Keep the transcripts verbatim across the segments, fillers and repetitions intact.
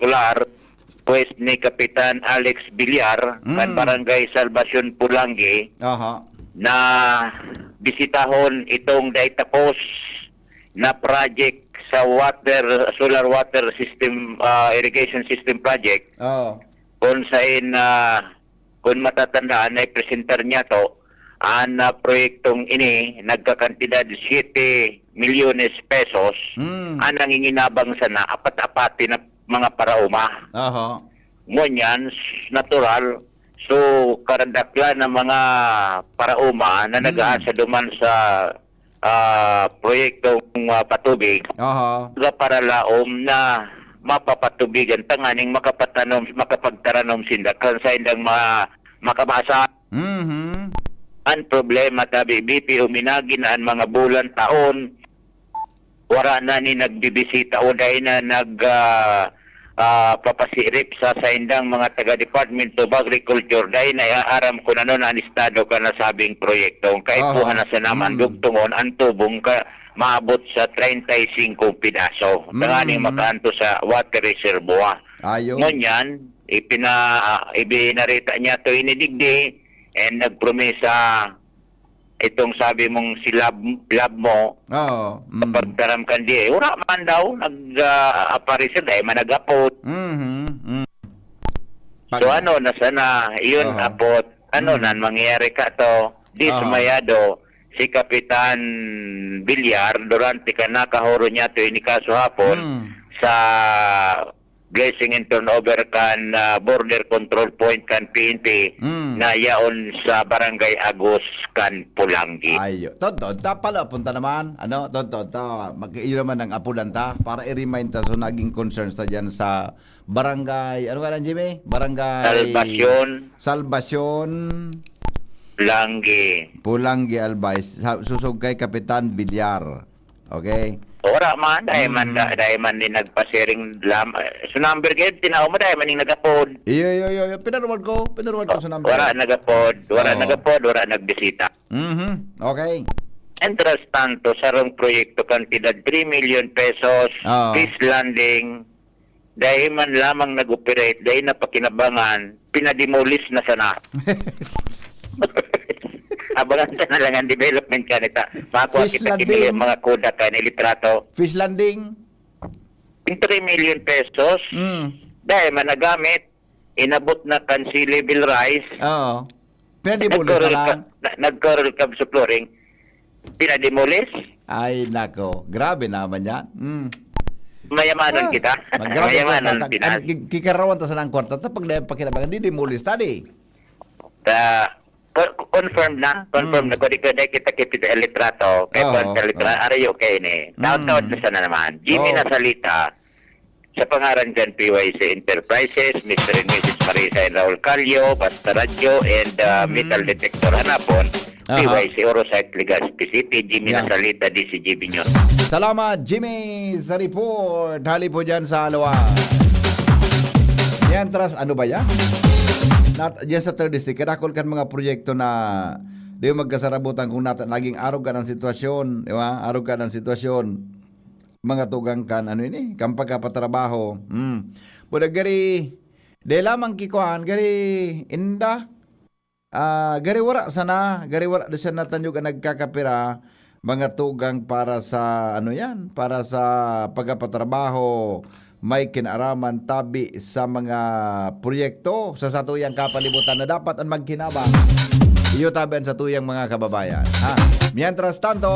Escolar, pwes ni Kapitan Alex Villar, kan Mm. Barangay Salvacion, Pulangi, Aha. na bisitahon itong dai tapos na project sa water, solar water system, ah, irrigation system project, Oo. kung sain, ah, kung matatandaan, ay presentar niya to, an, ah, proyektong ini nagkakantidad siyete milyones pesos, Hmm. ang nanginginabang sana apat-apati na mga paraoma. Aha. Ngunyan, s-, natural, so, karadaklan na mga paraoma na Hmm. nag-aasa duman sa, ah, proyektong, ah, patubig, Aha. ga paralaom na mapapatubigan tanganing makapatanom, makapagtaranom sinda kan saindang mga makabasa. Mhm. Ang problema, tabi, B P, uminagi na ang mga bulan, taon, wara na ni nagbibisita o dai na nag, ah, ah, papasirip sa saindang mga taga Department of Agriculture, dai na iaaram kung ano na ang estado ka nasabing proyekto. Ang kaipuhan Aha. na sa naman, Mm. dugtungon ang tubong ka maabot sa treinta y cinco pidaso. Tanganing Mm. makaanto sa water reservoir. Ayo. Ngunyan, ipina-, ah, ibinarita niya to ini digdi, and nagpromesa itong sabi mong si love, love mo, Oo, mm. pagtaram kan di, eh, wala man daw nag, ah, aparisir, dai man nag-apod. Mhm, mm. So, Pag- ano, nasa na, yun, Aha. apod, ano, Mm. nan mangyayari ka to, Aha. dismayado si Kapitan Villar durante ka nakahuro niya to inikaso hapon Mm. sa blessing and turnover kan, ah, border control point kan P N P Mm. na yaon sa Barangay Agus kan Pulangi. Ayo. Totoo, ta pala punta naman. Ano? Totoo, ta mag-, iyo naman ang apulan ta para i-remind ta. So, naging concerns ta dyan sa barangay, ano nga lang, Jimmy? Barangay Salvacion. Salvacion. Pulangi. Pulangi, Albay. Sa, susog kay Kapitan Villar. Okay? Wala man, dai man, Mm. da-, dai man ni nagpasiring lam-, so number kayo, tinao mo, dai man yung nag-apod. Iyo, iyo, iyo, iyo. Pinarward ko, pinarward ko sa number. Wala nag-apod, wala Oo. nag-apod, wala nagbisita. Mhm. Okay. Mientras tanto, sarong proyekto, kantidad three million pesos, Oo. fish landing, dai man lamang nag-operate, dai na pakinabangan, pinademolish na sana. Abangan ta na lang ang development kanita. Makuha Fish kita landing. Kimili mga koda kan litrato. Fish landing. Yung three million pesos, Mm. dai man nagamit, inabot na kan sea level rise. Oo. Pinademolish na Nag-coral lang. Cup, na, nag-coral cup sa flooring. Pinademolish? Ay, nako. Grabe naman yan. Mm. Mayamanan Ah, kita. Magrabe Mayamanan po, kita. Ang ki-, kikarawan ta sa nang kwarta, tapag na yung pakinabangan, di demolish ta, di. Ta-, co-, confirm na. Confirm Mm. na. Kung di ko, di kita kipit ang litrato. Kaya Oo, kung sa litrato, oo. Ari, okay ni. Taon-taon Mm. na sana naman. Jimmy Oo. Nasalita, sa pangaran kan P Y C Enterprises, Mister and Missus Marisa and Raul Calio, Basta Radyo, and, uh, Mhm. Metal Detector. Hanapon, Aha. P Y C Orosite, Legazpi City, Jimmy Yeah. Nasalita, D C G B News. Salamat, Jimmy, sa report. Hali po dyan sa Alawa. Mientras, ano ba yan? Nat-, dyan sa third district, kadakol kan mga proyekto na di mo magkasarabutan kung nat-, naging arog ka ng sitwasyon, di ba? Arog ka ng sitwasyon. Mga tugang kan, ano ini, kan pagkapatrabaho. Hmm. Buda gari, di lamang kikuan, gari inda. Ah, gari wara sana, gari wara di sana tanyog ang nagkakapira, mga tugang para sa, ano yan, para sa pagkapatrabaho, may kinaraman tabi sa mga proyekto sa satuyang kapalibutan na dapat ang magkinabang. Iyo tabi ang satuyang mga kababayan. Ha? Mientras tanto,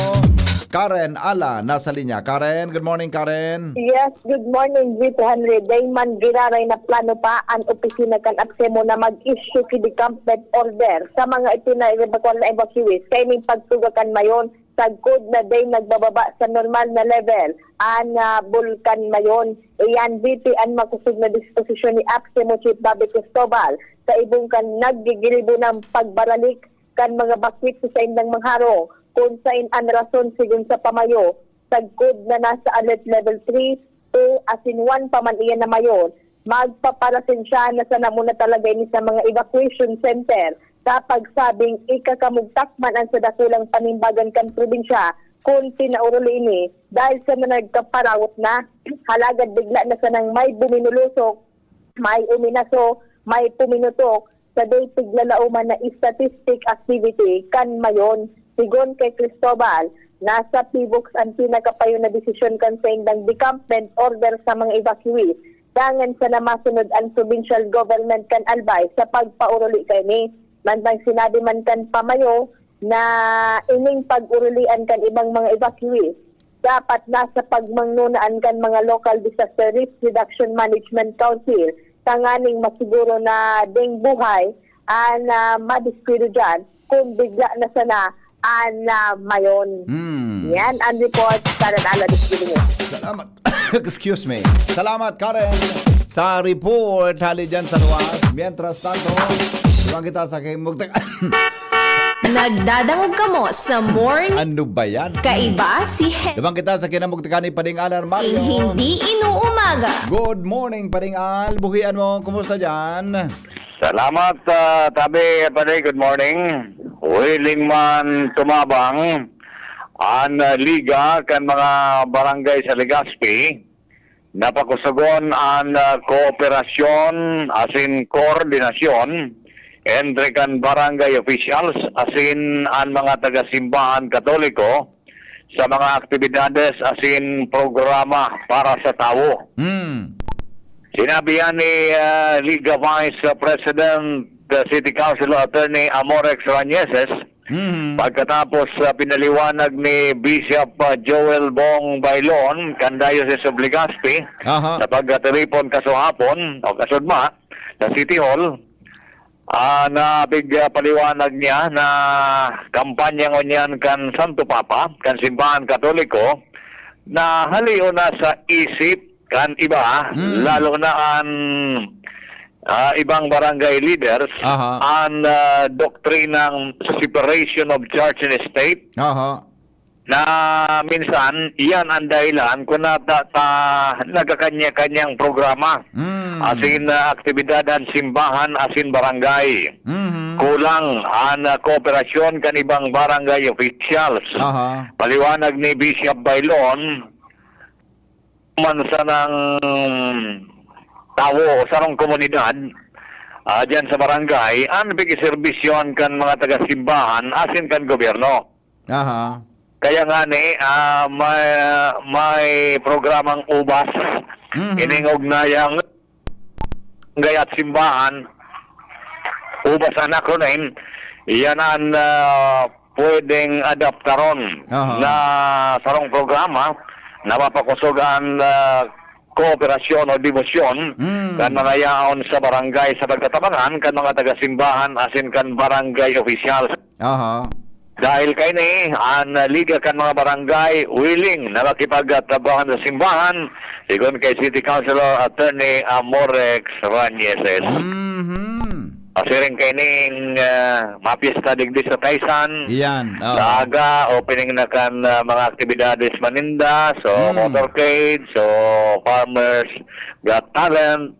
Karen Ala nasa linya. Karen, good morning, Karen. Yes, good morning, G P Henry. Dai man giraray na plano pa an opisina kan APSEMO na mag-issue ki decampment order sa mga ipinairebakwar na evacuees kaining pagtuga kan Mayon, sagkod na dai nagbababa sa normal na level an, ah, Bulkan Mayon. Iyan, G P, an makusog na disposisyon ni APSEMO Chief Bobby Cristobal sa ibong kan naggigiribo ng pagbaralik kan mga bakwit sa saindang mangharong, kun sain an rason, sigon sa pamayo, sagkod na nasa alert level three, two, asin one pa man iyan na Mayon, magpaparasensyahan na sana muna talaga ini sa mga evacuation center sa pagsabing ikakamugtak man an sa dakulang panimbagan kan probinsya kun tinauruli ini dahil sa mga nagkaparawot na. Halagad bigla na sanang may buminulusok, may uminaso, may puminutok sa dai piglalauman na statistic activity kan Mayon. Sigon kay Cristobal, nasa PHIVOLCS an pinakapayo na desisyon kan saindang decampment order sa mga evacuees, dangan sana masunod an provincial government kan Albay sa pagpauruli kaini. Mantang sinabi man kan pamayo na ining pag-urulian kan ibang mga evacuees dapat nasa pagmangno na an kan mga Local Disaster Risk Reduction Management Council, tanganing masiguro na ding buhay an, ah, madiskwido diyan kung bigla na sana an, ah, Mayon. Hmm. Yan ang report sa Radala Diskwido. Salamat. Excuse me. Salamat, Karen, sa report hali dyan sa luwas. Mientras tanto, ibang kita sa kay Mugtag. Nagdadangog kamo sa morning. Ano ba yan? Kaiba si Hen- Naman kita sa kinamugtikan ni Pading Al Armario. Hindi inuumaga. Good morning, Pading Al. Buhian mo. Kumusta dyan? Salamat, ah, tabi, Pading. Good morning. Willing man tumabang an, ah, liga kan mga barangay sa Legazpi. Napakusugon an, ah, kooperasyon asin koordinasyon entre kan barangay officials asin an mga taga-simbahan Katoliko sa mga aktibidades asin programa para sa tawo. Hmm. Sinabi yan ni, ah, Liga Vice President, ah, City Councilor Attorney Amorex Rañeses, Mhm. Pagkatapos, ah, pinaliwanag ni Bishop, ah, Joel Bong Bailon kan Diocese of Legazpi Aha. sa pagkatiripon kasuhapon o kasudma sa City Hall, ah, na pig-, ah, paliwanag niya na kampanya ngunyan kan Santo Papa, kan Simbahan Katoliko, na halion na sa isip kan iba, Mm. lalo na an, ah, ibang barangay leaders, Aha. an, ah, doktrinang separation of church and state, Aha. na minsan, iyan ang dahilan kung nata-, ta-, nagkakanya-kanyang programa. Mm. Asin, ah, aktibidad an simbahan, asin barangay. Mhm. Kulang an, ah, kooperasyon kan ibang barangay officials. Aha. Paliwanag ni Bishop Bailon, man sanang tawo o sarong komunidad, ah, diyan sa barangay, an pikiserbisyohan kan mga taga-simbahan asin kan gobyerno. Aha. Kaya ngani, ah, may, may programang ubas, Mhm. ining ugnayang barangay at simbahan, ubas an acronym, iyan an, ah, pwedeng adaptaron Aha. na sarong programa na mapakusog an, ah, kooperasyon o debosyon Mm. kan mga yaon sa barangay sa pagtatabangan kan mga taga-simbahan asin kan barangay officials. Aha. Dahil kaini, an Liga kan mga Barangay willing na makipagtrabaho sa simbahan, sigon kay City Councilor Attorney Amorex Rañeses. Mhm. Pasiring kaining, ah, mapyesta digdi sa Taysan. Iyan, oo. Sa aga, opening na kan, ah, mga aktibidades maninda, so Mm. motorcade, so farmers, Got Talent,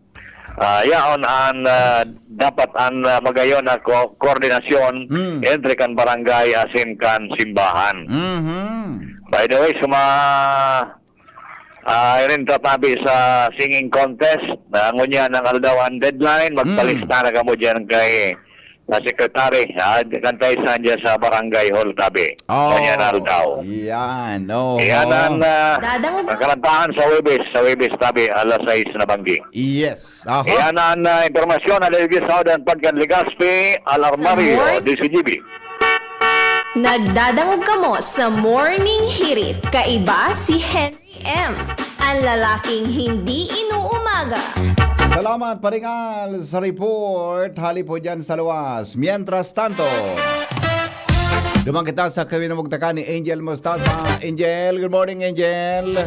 ah, yaon an, ah, dapat an, ah, magayon na ko-, koordinasyon Hmm. entre kan barangay asin kan simbahan. Mhm. By the way, suma-, ah, irin tatabi sa singing contest, na ngunyan ang aldaw ang deadline, Hmm. magpalista na kamo diyan kay na secretary, ah, kan Taysan diyan sa Barangay Hall tabi. Oh, Kanya na aldaw. Yan, oh. Yan ang, ah, Dadangog. Ang karantahan sa Huwebes, sa Huwebes tabi, alas sais na banggi. Yes, aha. Yan ang, ah, impormasyon na nalagay sa Odan Pagkan Legazpi, Alarmario, Sa Mor- D C G B. Nagdadangog kamo sa Morning Hirit. Kaiba si Henry M, ang lalaking hindi inuumaga. Salamat, Paringal, sa report. Hali po dyan sa luwas. Mientras tanto, duman kita sa kawin na magtaka ni Angel Mostaza. Angel, good morning, Angel.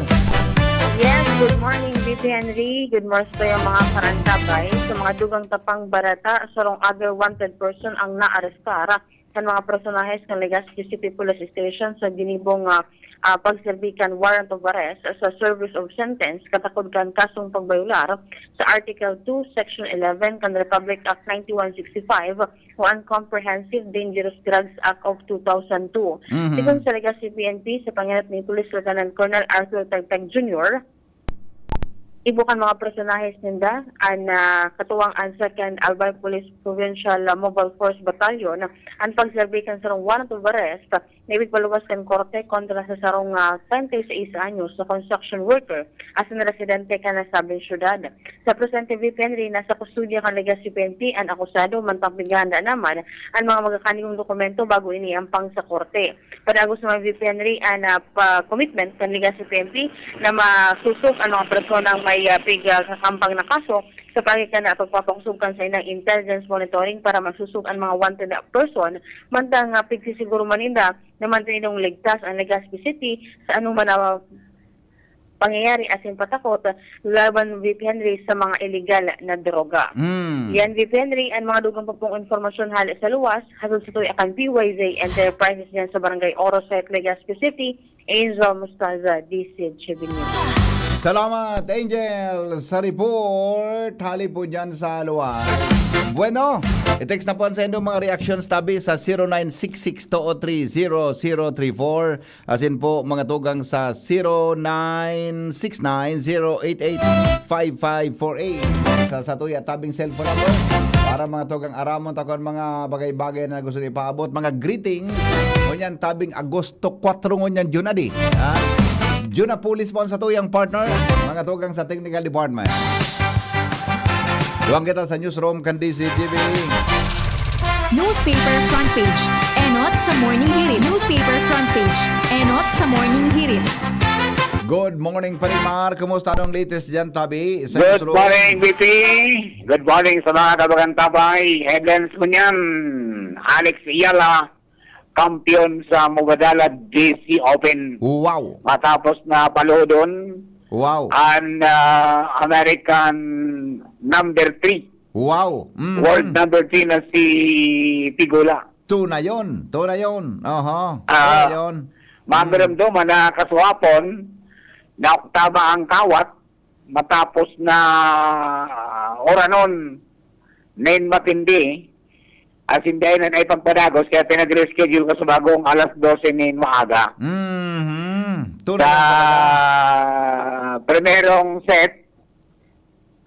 Yes, good morning, B P Henry. Good morning sa iyo, mga karantabay. Sa mga dugang tapang barata, sarong other wanted person ang naarestara kan mga personahes kan Legazpi City Police Station sa ginibong, ah, ah, pagserbi kan warrant of arrest sa service of sentence katakod kan kasong pagbayolar sa Article two, Section eleven kan Republic Act ninety-one sixty-five o an Comprehensive Dangerous Drugs Act of two thousand two. Mhm. Sigon sa Legazpi P N P, sa pangenot ni Police Lieutenant Colonel Arthur Tagtag Junior, ibo kan mga personahes ninda, an, ah, katuwang an Second Albay Police Provincial, ah, Mobile Force Battalion, an pagserbi kan sarong warrant of arrest na ipigpaluwas kan korte kontra sa sarong, ah, treinta y seis anyos na construction worker asin residente kan nasabing syudad. Sa presente, V P Henry, nasa kustodiya kan Legazpi P N P an akusado, mantang pighahanda naman an mga magkakanigong dokumento bago ini iampang sa korte. Padagos naman, V P Henry, an, ah, pa commitment kan Legazpi P N P na masusog an mga personang may, ah, pig, ah, kakampang na kaso sa paagi kan, ah, pagpapakosog kan saindang intelligence monitoring para masusog an mga wanted person, mantang, ah, pigsisiguro man ninda na mantenidong ligtas an Legazpi City sa anoman na pangyayari asin patakot laban, V P Henry, sa mga iligal na droga. Mm. Yan, V P Henry, an mga dugang pa pong impormasyon hale sa luwas, hatod sa tuya kan P Y Z Enterprises diyan sa Barangay Oro Site, Legazpi City, Angel Mostaza, D C H B News. Salamat, Angel, sa report. Hali po dyan sa luwas. Bueno, i-text na po ang sa inyong mga reactions tabi sa zero nine six six two oh three zero zero three four. Asin po, mga tugang sa zero nine six nine zero eight eight five five four eight. Sa, sa tuya, tabing cellphone ako. Para mga tugang aramon, takon mga bagay-bagay na gusto ipaabot. Mga greetings. Ngunyan, tabing Agosto kwatro ngunyan, June adi. Ha? June na pulis po ang sa tuyang partner. Mga tugang sa technical department. Duwang kita sa newsroom kan D C G B. Newspaper front page. Enot sa Morning Hirit. Newspaper front page. Enot sa Morning Hirit. Good morning, Pare Mar. Kumusta? Anong latest dyan, tabi? Sa Good newsroom? Morning, B P. Good morning sa mga kabagan tabay. Headlines mo niyan, Alex Ayala, kampiyon sa Mubadala D C Open. Wow. Matapos na paluhudon Wow. ang, ah, American number three. Wow. Mhm. World number three na si Pegula. Tuna yon. Tuna yon. Aha. Ah, Tuna yon. Maramdaman na kaswapon na oktaba ang kawat matapos na, ah, oranon nin matindi, asin dai na naipagpadagos, kaya pinag-reschedule ko sa bagong alas dose nin maaga. Mhm. Tuna Sa yon talaga. Primerong set,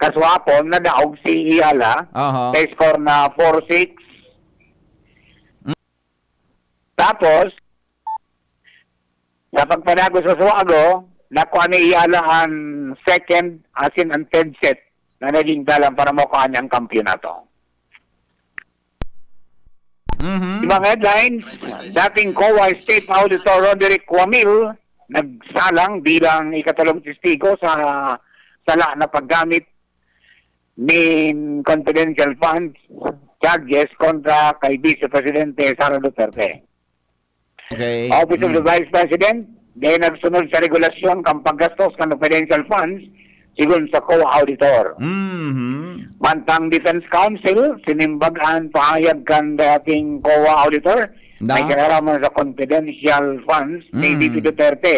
kaswapon, nadaog si Ayala Aha. sa score na four six. Tapos, sa pagpadagos sa swago, nakuha ni Ayala ang second, asin ang third set na naging dalan para makuha niya ang kampiyonato. Mhm. Ibang headlines, dating COA State Auditor Roderick Wamil nagsalang bilang ikatulong testigo sa sala na paggamit nin confidential funds charges kontra kay Vice Presidente Sara Duterte. Okay. Office of the Mm. Vice President, dai nagsunod sa regulasyon kan paggastos kan confidential funds, sigon sa COA Auditor. Mhm. Mantang Defense Counsel, sinimbag an pahayag kan dating COA Auditor Na? na kinaraman sa confidential funds ni Mm. V P Duterte.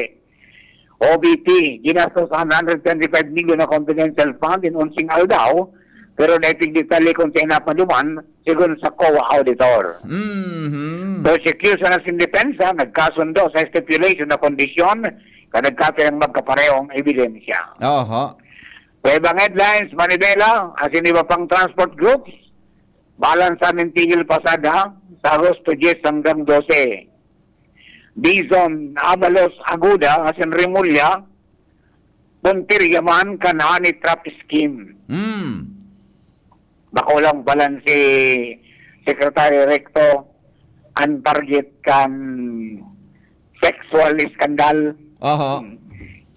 O V P, ginastos an hundred twenty-five million na confidential fund in unsing aldaw, pero dai pigdetalye kun saen napaduman, sigon sa COA Auditor. Mhm. Prosecution asin depensa nagkasundo sa stipulation na kondisyon kan nagkapirang magkaparehong ebidensya. Oho. Sa ibang headlines, manibela, asin iba pang transport groups, balansa nin tigil pasada sa Agosto dyes hanggang dose. Dizon, Abalos, Aguda, asin Remulla, puntirya man kan honey trap scheme. Hmm. Bako lang balan si Secretary Recto ang target kan sexual scandal. Aha. Hmm.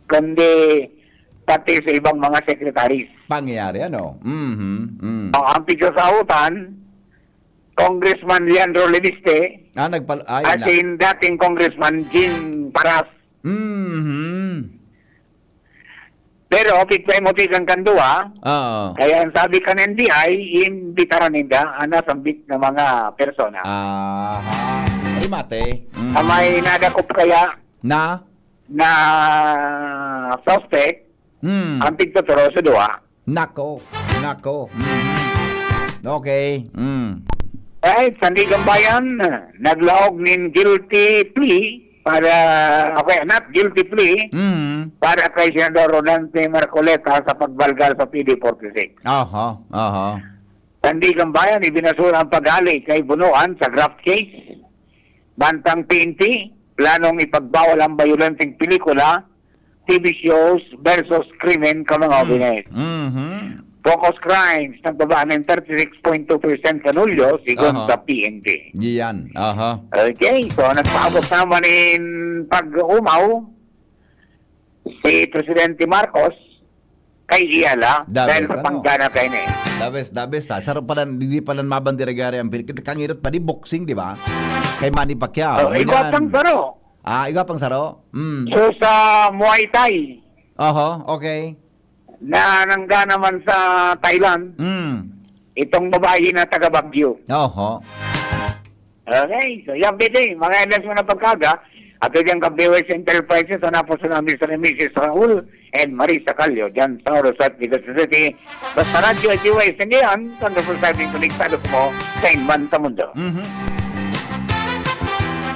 Kundi pati sa ibang mga secretaries. Pangyayari, ano? Mhm, mm. O, ang pigsasaotan, Congressman Leandro Leviste, Ah, nagpal-, ay, na- asin dating Congressman Jing Paras. Mhm. Pero pigpaimuti kan kandua, Oo. Kaya ang sabi kan N B I, imbitaran ninda ang nasambit na mga persona. Aha. Ay, mate. Mm. Ang may nadakop kaya Na? na suspect, Hmm. ang tigtuturo sa duha. Nako. Nako. Mm. Okay. Mm. Right, Sandigan Bayan, naglaog nin guilty plea para, okay, not guilty plea, Mm. para kay Senador Rodante Marcoleta sa pagbalgal sa P D forty-six. Aha. Aha. Sandigan Bayan, ibinasura ang paghali kay Bunuan sa graft case. Bantang P N P, planong ipagbawal ang bayolenseng pelikula, T V shows versus krimen ka mga Mm. Obenes. Mhm. Focus crimes, nagbaba ng thirty-six point two percent kan Hulyo, sigon Aha. sa P N P. Yan. Aha. Okay, so nagpaabot naman in pag-umaw si Presidente Marcos kay Iyala Dapat dahil sa ano? panggana kayo na eh. The best, the best, ha. Saro pala, hindi pala mabandira-gari ang Pilipinas. Kangirot pa di boxing, di ba? Kay Manny Pacquiao. Oh, igwa Ganyan. pang saro. Ah, igwa pang saro? Mm. So sa Muay Thai Oho, okay. na nangga naman sa Thailand, Mm. itong babae na taga Baguio. Oho. Okay, so yan, Bede, mga headlines mo na pagkaga. At ito yung ka-Viewers Enterprises, ang napo sa namin sa Misis Raul and Marisa Calio, dyan sa Oro Sat, Negros City. Basta radyo at D Y S N D yan, twenty-four seven konektado mo sa inman sa mundo. Mhm.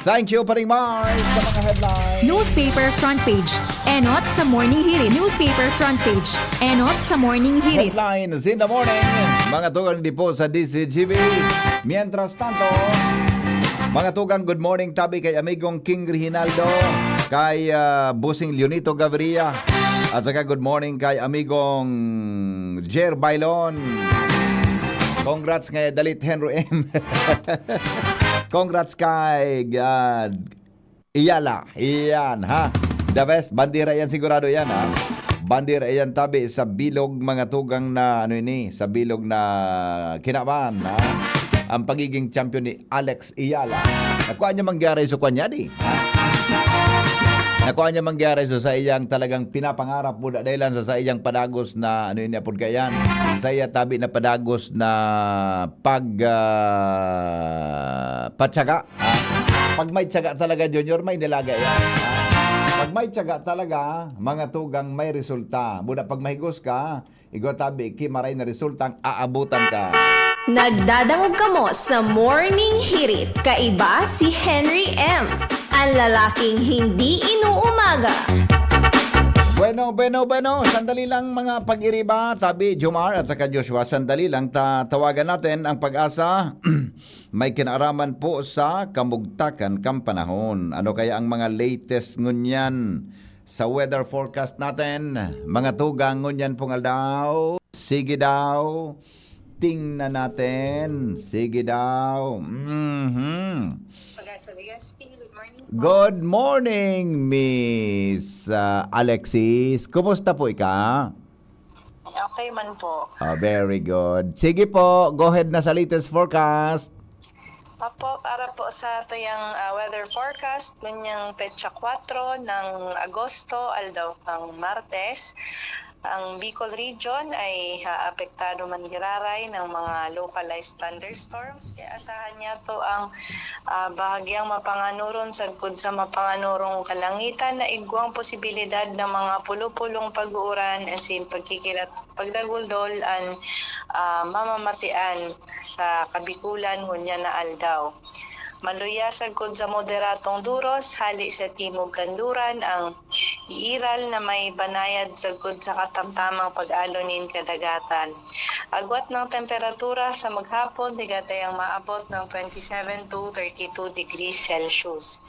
Thank you, Paring Mars, sa mga headlines. Newspaper front page. Enot sa Morning Hirit. Newspaper front page. Enot sa Morning Hirit. Headlines in the morning. Mga tugang di po sa D Z G B. Mientras tanto, mga tugang, good morning tabi kay amigong King Reginaldo, kay ah, Bossing Leonito Gaviria, at saka good morning kay amigong Jer Bailon. Congrats kay Dalit Henry M. Congrats kay ah, Iyala. Iyan, ha? The best. Bandera yan, sigurado yan, ha? Bandera yan, tabi sa bilog, mga tugang na, ano ini, sa bilog na kinaban, ha? Ang pagiging champion ni Alex Iyala. Nakuha niya mangyari sa kanya, di? Ha? Nakuha niya mangyari sa, sa iyang talagang pinapangarap mo, dahil sa, sa iyang padagos na, ano ini, apod kayan? Sa iya tabi na padagos na pag, ah, patsaga. Ah, pag may tiyaga talaga, Junior, may nilaga yan. Ah, pag may tiyaga talaga, mga tugang, may resulta. Buda pag mahigos ka, igwa tabi, ki maray na resulta ang aabutan ka. Nagdadangog kamo sa Morning Hirit. Kaiba si Henry M, ang lalaking hindi inuumaga. Bueno, bueno, bueno. Sandali lang, mga pag-iriba, tabi, Jomar at saka Joshua. Sandali lang, ta tawagan natin ang Pag-asa. May kinaaraman po sa kamugtakan kan panahon. Ano kaya ang mga latest ngunyan sa weather forecast natin? Mga tugang, ngunyan pong aldaw. Sige daw. Tingnan natin. Sige daw. Mhm. Pag-asa, yes, good morning. Good morning, Miss ah, Alexis. Kumusta po ika? Okay man po. Ah, very good. Sige po, go ahead na sa latest forecast. Apo, para po sa tuyang ah, weather forecast, nunyang petsa kwatro ng Agosto, aldaw kang Martes, ang Bicol Region ay aapektado man giraray ng mga localized thunderstorms. Kaya asahan niya to ang ah, bahagyang mapanganuron sagkod sa mapanganurong kalangitan na igwang posibilidad ng mga pulupulong pag-uuran asin pagkikilat pagdaguldol an ah, mamamatian sa Kabikulan ngunyan na aldaw. Maluya sagkod sa moderatong duros hali sa timog kanduran ang iiral na may banayad sagkod sa katamtamang pag-alo nin kadagatan. Agwat ng temperatura sa maghapon, di gatayang maabot ng twenty-seven to thirty-two degrees Celsius.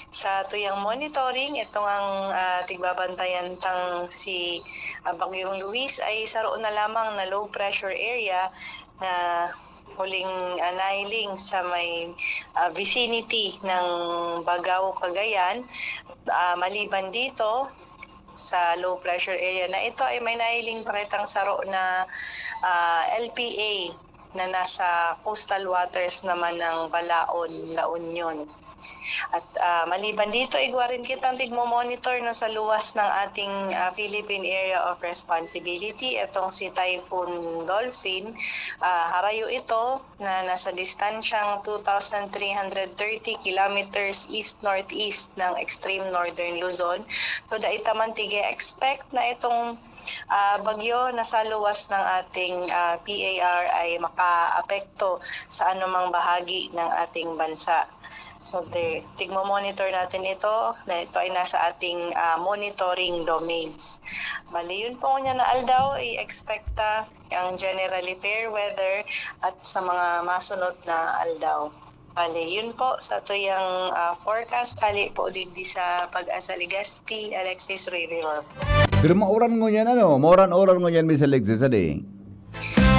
Sa tuyang monitoring, itong ang ah, tigbabantayan tang si ah, Bagyong Luis ay saro na lamang na low pressure area na huling ah, nahiling sa may ah, vicinity ng Bagao, Cagayan. Ah, maliban dito, sa low pressure area na ito ay may nahiling pa kitang saro na ah, L P A na nasa coastal waters naman ng Balaon, La Union. At, ah, maliban dito, igwa rin kitang tigmo-monitor, no, sa luwas ng ating, ah, Philippine Area of Responsibility, itong si Typhoon Dolphin. Ah, harayo ito na nasa distansyang two thousand three hundred thirty kilometers east-northeast ng extreme northern Luzon. So, dai ta man tige-expect na itong, ah, bagyo na sa luwas ng ating, ah, P A R ay makaapekto sa anumang bahagi ng ating bansa. So, te-, tigmo-monitor natin ito, na ito ay nasa ating, ah, monitoring domains. Bali, yun po, ngunyan na aldaw, i-expect ta ang generally fair weather at sa mga masunod na aldaw. Bali, yun po, sa tuyang, ah, forecast, hali po digdi sa Pag-asa Legazpi, Alexis Rivero. Pero mauran ngunyan, ano? Mauran-uran ngunyan, Miss Alexis, adi?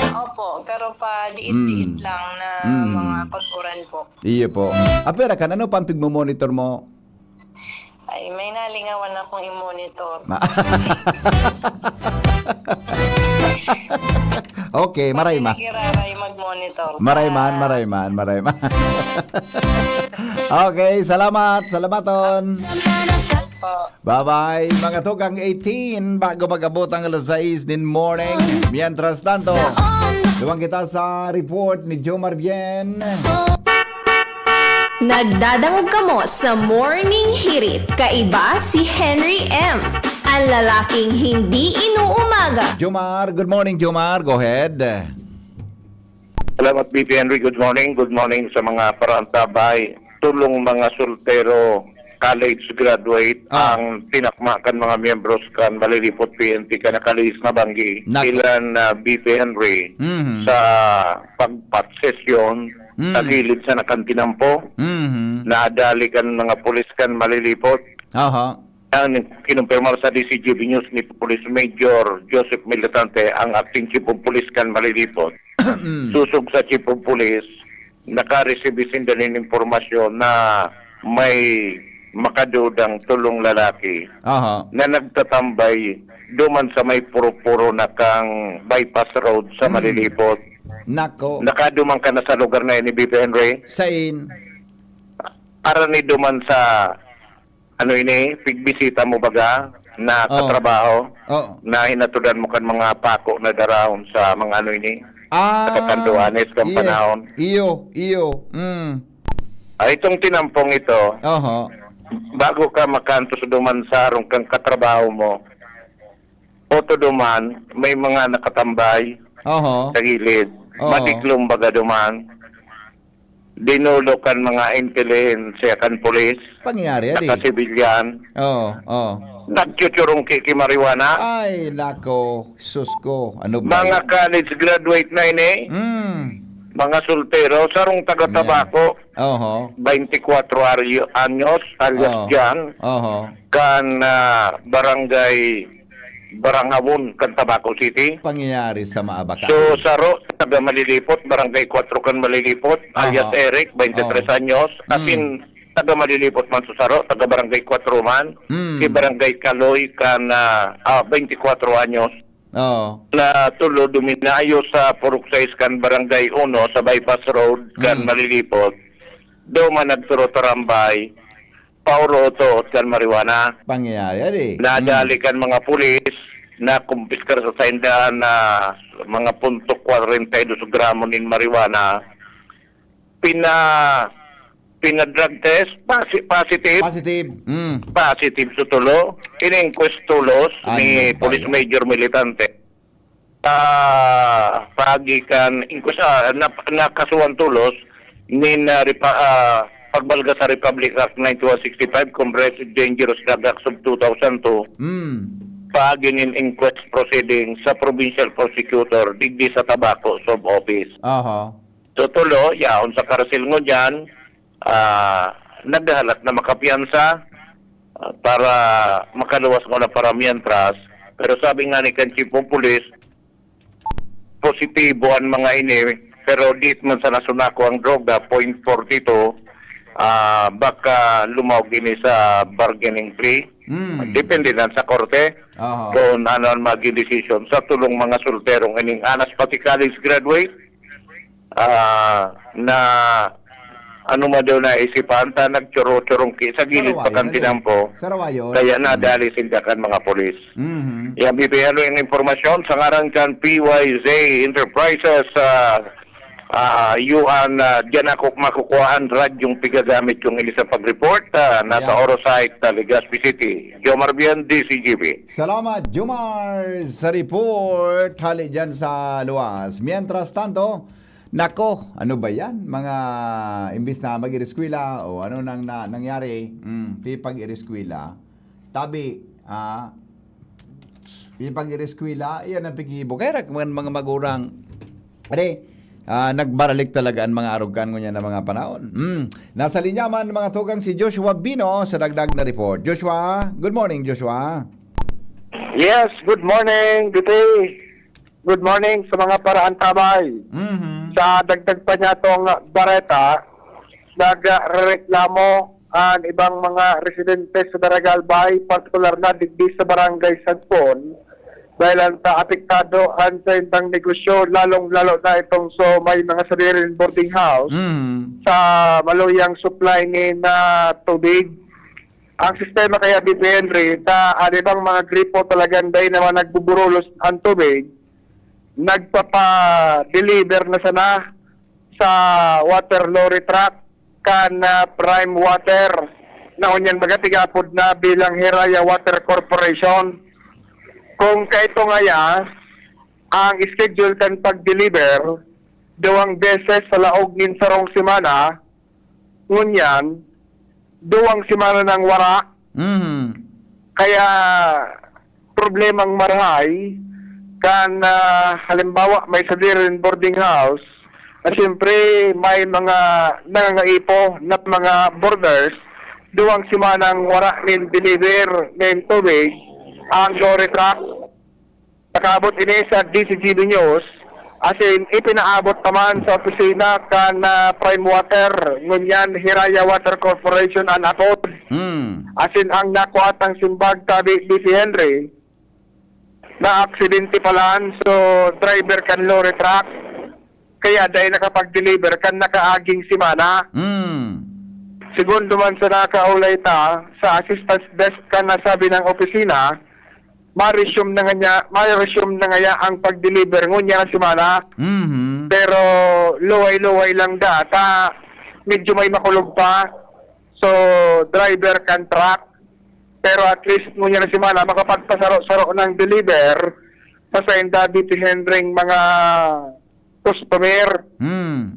Opo, pero pa diit-diit Hmm. lang na Hmm. mga pag-uran po. Iyo po. Ah, pero kan ano pa ang pigmo-monitor mo? Ay, may nalingawan akong i-monitor. Ma- Okay, maray ma. Nagiraray mag-monitor. Maray man, Ah. maray man, maray man. Okay, salamat. Salamaton. Po. Bye-bye, mga tugang eighteen, bago mag-abot ang alas sais nin morning. Mientras tanto, duman kita sa report ni Jomar Bien. Nagdadangog kamo sa Morning Hirit. Kaiba si Henry M, ang lalaking hindi inuumaga. Jomar, good morning, Jomar. Go ahead. Salamat, B P Henry. Good morning. Good morning sa mga parantabay. Tulong mga soltero, college graduate, Ah. ang tinakma kan mga miyembros kan Malilipot P N P kan nakalihis na banggi. Nako. Ilan, ah, B P Henry Mhm. sa pagpat sesyon Mhm. sa gilid sa nakantinampo. Mhm. Nadali kan mga pulis kan Malilipot. Aha. Ang kinumpirmar sa D C G B News ni Police Major Joseph Militante, ang acting chief of police kan Malilipot. Mm. Susog sa chief of police, nakareceive sinda nin impormasyon na may makadudang tulong lalaki Aha. na nagtatambay duman sa may puro-puro na kang bypass road sa Mm. Malilipot. Nako. Nakaduman ka na sa lugar na ini, B P Henry? Sain? Arani duman sa ano ini, pigbisita mo baga na Oo. katrabaho, Oo. na hinatudan mo kan mga pako na darahon sa mga ano ini, Ah, sa kakanduanes kan iyo, panahon. Iyo, iyo. Mm. Ah, itong tinampong ito, Oho. bago ka makantos duman sa harong kang katrabaho mo, oto duman, may mga nakatambay Oho. sa gilid. Oo. Madiklom baga duman. Dinulo kan mga intelihensya kan pulis, Pangyayari, adi. Saka sibilyan. Oo, oo. Nagchuchurungki ki marijuana. Ay, nako. Sus ko. Ano ba Mga yan? college graduate na ini. Mm. Mga soltero, sarong taga Yeah. Tabaco. Oho. Twenty-four ari-, anyos, alias Oo. John. Oho. Kan, ah, barangay Barangawon kan Tabaco City. Pangyayari sa Maabaca. So, saro, taga Malilipot, Barangay Cuatro kan Malilipot, Aha. alias Eric, twenty-tres Oo. anyos. As Mm. in, taga Malilipot man so saro, taga Barangay Cuatro man. Mm. Si Barangay Kaloy kan, ah, ah, twenty-four anyos. Oo. Na tulo duminayo sa Purok sais kan Barangay Uno sa Bypass Road kan Mm. Malilipot. Daw man nagturo-tarambay. Pauro-otoot kan marijuana. Pangyayari, adi. Nadali Mm. kan mga pulis, nakumpiskar sa saindahan na mga punto kwarenta y dos gramo nin marijuana. Pina-, pina-drug test, posi-, positive. Positive. Mm. Positive sa tulo. In-inquest tolos Ano ni ba Police yan? Major Militante. Ah, paagi kan inquest, ah, nap-, nakasuhan tolos nin, ah, repa-, ah, pagbalga sa Republic Act ninety-one sixty-five, Comprehensive Dangerous Drug Act of two thousand two, Hmm. paagi nin inquest proceedings sa provincial prosecutor digdi sa Tabaco Sub-Office. Aha. So, tulo, yaon sa karsil ngunyan, ah, naghahalat na makapiyansa, ah, para makaluwas ngona para miyentras. Pero sabi nga ni kan Chief of Police, positibo an mga ini, pero di man sa nasunako ang droga, point forty two, ah, baka lumaog ini sa bargaining plea. Mm. Depende na sa korte Aha. kung ano ang maging desisyon sa tulong mga solterong ining anas pati college graduate. ah, na ano man daw naisipan, ta nagchuro-churong ki-, sa gilid pa kan tinampo. Sarawayon. Kaya nadali sinda kan mga pulis. Mhm. Yan, bibigyan ko yung impormasyon sa ngaran kan P Y Z Enterprises, ah, ah, yuan, ah, diyan ako makukuha an radyong pigagamit kong ini sa pag-report, ah, nasa Orosite, ah, Legazpi City. Jomar Bian, D C G B. Salamat, Jomar, sa report hali dyan sa luwas. Mientras tanto, nako, ano ba yan? Mga imbis na mag-iriskwela o ano nang na, nangyari, mm, pipag-iriskwela. Tabi, ah, pipag-iriskwela, iyan ang pigibo. Kaya rak-, mga, mga magurang, are, ah, nagbaralik talaga ang mga arog kan ngunyan na mga panahon. Mm. Nasa linya man, mga tugang, si Joshua Bino sa dagdag na report. Joshua, good morning, Joshua. Yes, good morning, Dutay. Good morning sa mga paraantabay. Mhm. Sa dagdag pa niya tong bareta, nagrereklamo ang ibang mga residente sa Daraga Albay, partikular na digdi sa Barangay Sagpon, dahil ang ta-, apektado ang sa indang negosyo, lalong-lalo na itong so may mga sadiring boarding house Mhm. sa maluyang supply ni na tubig. Ang sistema kaya, B P Henry, ta, ah, di bang mga gripo talagang dai naman nagbuburulos ang tubig, nagpapa-deliver na sana sa water lorry truck kan, ah, Prime Water na unyan baga tigapod na bilang Hiraya Water Corporation. Kung kaito ngaya, ang schedule kan pag-deliver, duwang beses sa laog nin sarong semana, ngunyan, duwang semana nang wara. Mhm. Kaya, problemang marahay, kan, ah, halimbawa, may sadiring boarding house, na siyempre, may mga nangangaipo na mga boarders, duwang semanang wara nin deliver nin tubig, ang lorry truck, nakaabot ini sa D C G B News, asin ipinaabot naman sa opisina kan, ah, Prime Water, ngunyan Hiraya Water Corporation an apod. Hmm. Asin ang nakuha tang simbag, tabi, B P Henry, na aksidente palan, so driver kan lorry truck, kaya dai nakapag-deliver kan nakaaging semana. Hmm. Segundo man sa nakaulay ta, sa assistance desk kan nasabi nang opisina, ma-resume na nga niya, ma-resume na ngaya ang pag-deliver ngunyan na semana. Mhm. Pero luway-luway lang da, ta medyo may makulog pa. So, driver kan truck. Pero at least ngunyan na semana, makapagpasaro-saro ng deliver sa sainda, B P Henry, mga customer. Hmm.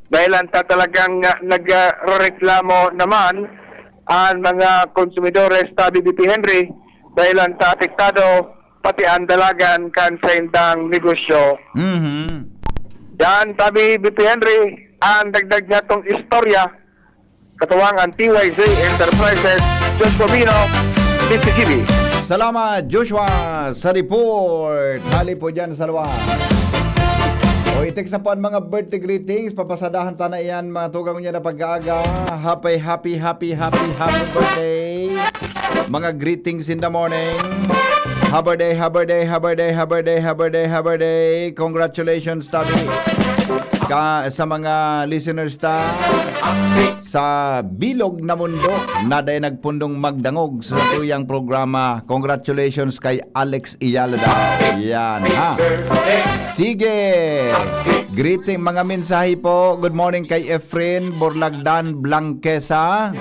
Dahil ang ta-, talagang, ah, nagreklamo naman ang mga konsumidores, tabi, B P Henry, dahil ang ta-, apektado, pati ang dalagan kan saindang negosyo. Mhm. Yan, tabi, B P Henry, ang dagdag niya tong istorya, katuwang ang T Y Z Enterprises, Joshua Bino, D C G B. Salamat, Joshua, sa report. Hali po dyan sa luwas. O, i-text na po ang mga birthday greetings. Papasadahan ta na iyan, mga tugang niya na pag-aaga. Happy, happy, happy, happy, happy birthday. Mga greetings in the morning. Happy birthday, happy birthday, happy birthday, happy birthday, happy birthday, happy birthday. Congratulations, tabi. Ka, sa mga listeners ta sa bilog na mundo na dai nagpundong magdangog sa tuyang programa. Congratulations kay Alex Iyala daw. Yan, ha? Sige. Greeting, mga mensahe po. Good morning kay Efren Borlagdan Blanquesa.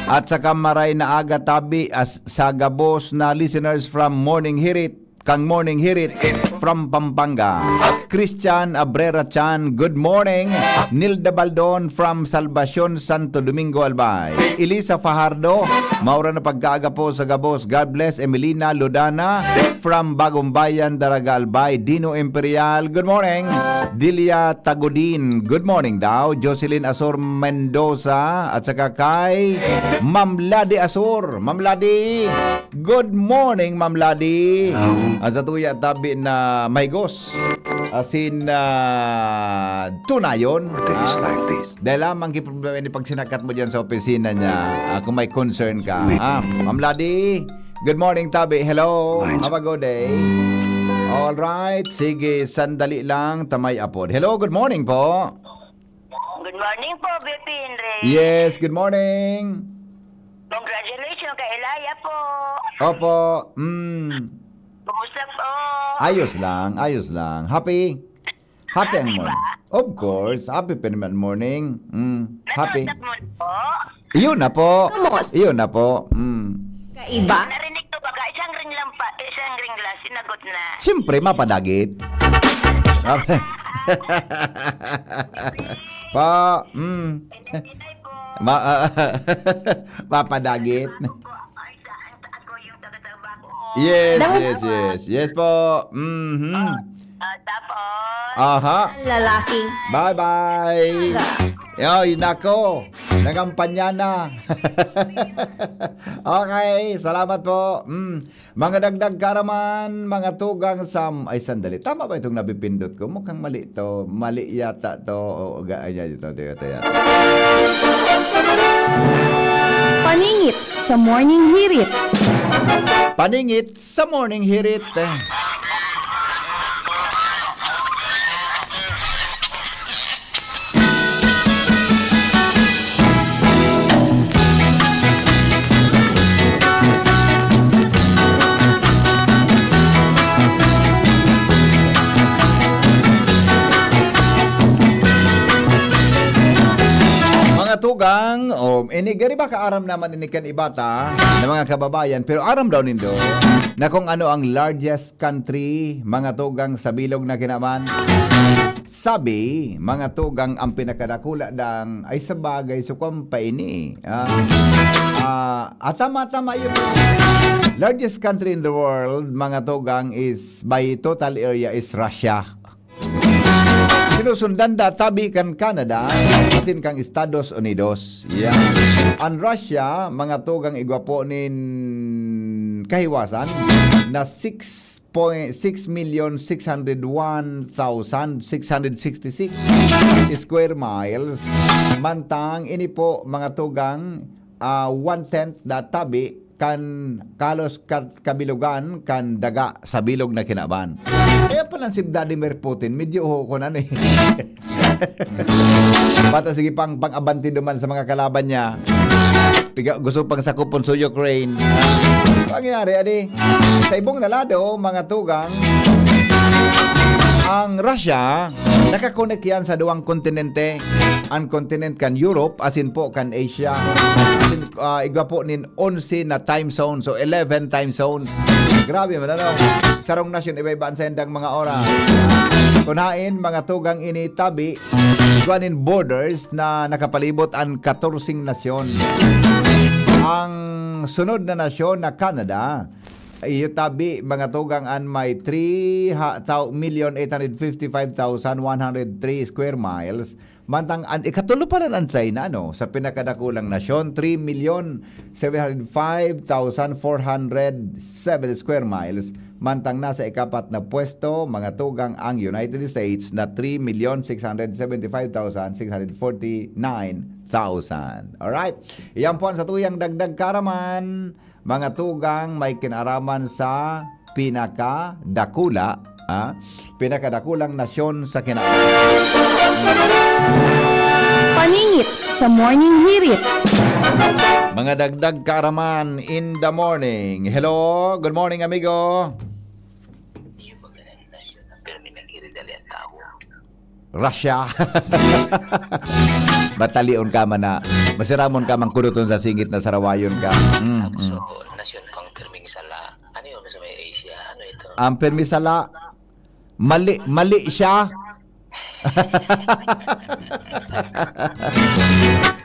At saka maray na aga tabi as, sa gabos na listeners from Morning Hirit, kang Morning Hirit from Pampanga. Christian Abrera Chan, good morning. Nilda Baldon from Salvacion, Santo Domingo, Albay. Elisa Fajardo, maura na pagkaaga po sa gabos. God bless. Emelina Lodana from Bagong Bayan, Daraga, Albay. Dino Imperial, good morning. Delia Tagudin, good morning daw. Jocelyn Asor Mendoza, at saka kay Ma'am Ladi Asor. Ma'am Ladi, good morning, Ma'am Ladi. Hello. Ah, sa tuya tabi na mahigos. Asin, ah, tunayon. What is Ah, like this? Dahil lamang ki problema ni pagsinakat mo dyan sa opisina niya. Ah, kung may concern ka. Wait. Ah, Ma'am Ladi, good morning, tabi. Hello. Lines. Have a good day. All right, sige, sandali lang, tamay apod. Hello, good morning po. Good morning po, B P Henry. Yes, good morning. Congratulations kay Elia po. Opo, mm. Kumusta po? Ayos lang, ayos lang. Happy? Happy ang Happy morning. Ba? Of course, happy pa naman morning. Mm, happy. Nakausap mo na po? Iyon na po. Kumusta? Iyon na po. Mm. Kaiba? Narinig ko baka isang ring lampa, isang ring glass, sinagot na. Siyempre, mapadagit. Pa, mm. Inay po. Ma-, mapadagit. Ako po, ay, sa, ang, ako yung taga-trabaho. Yes, Dahil yes, yes. Yes po. Mhm. Ah, tapos? Aha. Ang lalaki. Bye-bye. Aga. Ay, nako. Nangampanya na. Okay, salamat po. Mm. Mga dagdag karaman, mga tugang sa... Ay, sandali. Tama ba itong napipindot ko? Mukhang mali to. Mali yata to. O, ga-, ayan, ito, ito, ito, yan. Paningit sa Morning Hirit. Paningit sa Morning Hirit. Mga tugang, o, ini gari ba kaaram naman ini kan iba ta na mga kababayan, pero aram daw nindo na kung ano ang largest country, mga tugang, sa bilog na kinaban? Sabi, mga tugang, ang pinakadakula dang, ay, sa bagay, so, kwan pa ini. Ah, ah, ah, tama, tama yun. Largest country in the world, mga tugang, is by total area is Russia. Sinusundan da tabi kan Canada, asin kan Estados Unidos. Yeah. Ang Russia, mga tugang, igwa po nin kahiwasan na six point six million six hundred one thousand six hundred sixty-six square miles. Mantang ini po, mga tugang, ah, one-tenth da tabi kan kalos ka-, kabilogan kan daga sa bilog na kinaban. Kaya pala si Vladimir Putin, medyo uho ko na ni. Bata, sige pang pang-abanti duman sa mga kalaban niya. Piga, gusto pang sakupon sa Ukraine. Pangyayari, adi, sa ibong na lado, mga tugang, ang Russia, nakakonek yan sa duwang kontinente. Ang kontinent kan Europe, asin po kan Asia. Asin, ah, igwa po nin onse na time zone. So, eleven time zones. Grabe man, ano? Sarong nasyon, iba-iba ang saindang mga oras. Kunain, mga tugang ini tabi, igwa nin borders na nakapalibot an katorseng nasyon. Ang sunod na nasyon na Canada, iyo tabi, mga tugang, an may three ha-, thou-, million eight hundred fifty-five thousand one hundred three square miles. Mantang an ikatulo pa lang an China, no, sa pinakadakulang nasyon, three million seven hundred five thousand four hundred seven square miles. Mantang nasa ikapat na pwesto, mga tugang, ang United States na three million six hundred seventy-five thousand six hundred forty-nine thousand. Alright? Iyan po ang satuyang dagdag karaman, mga tugang, may kinaraman sa pinakadakula, ah, pinakadakulang nasyon sa kina-, Paningit sa Morning Hirit. Mga dagdag kaaraman in the morning. Hello, good morning, amigo. Russia. Matalion ka man na. Masiramon ka man kuduton sa singit na sarawayon ka. Mm, Tapos, mm. So, nasyon ko ang pirming sala. Ano yun sa may Asia? Ano ito? Ang pirmi sala, mali, mali siya.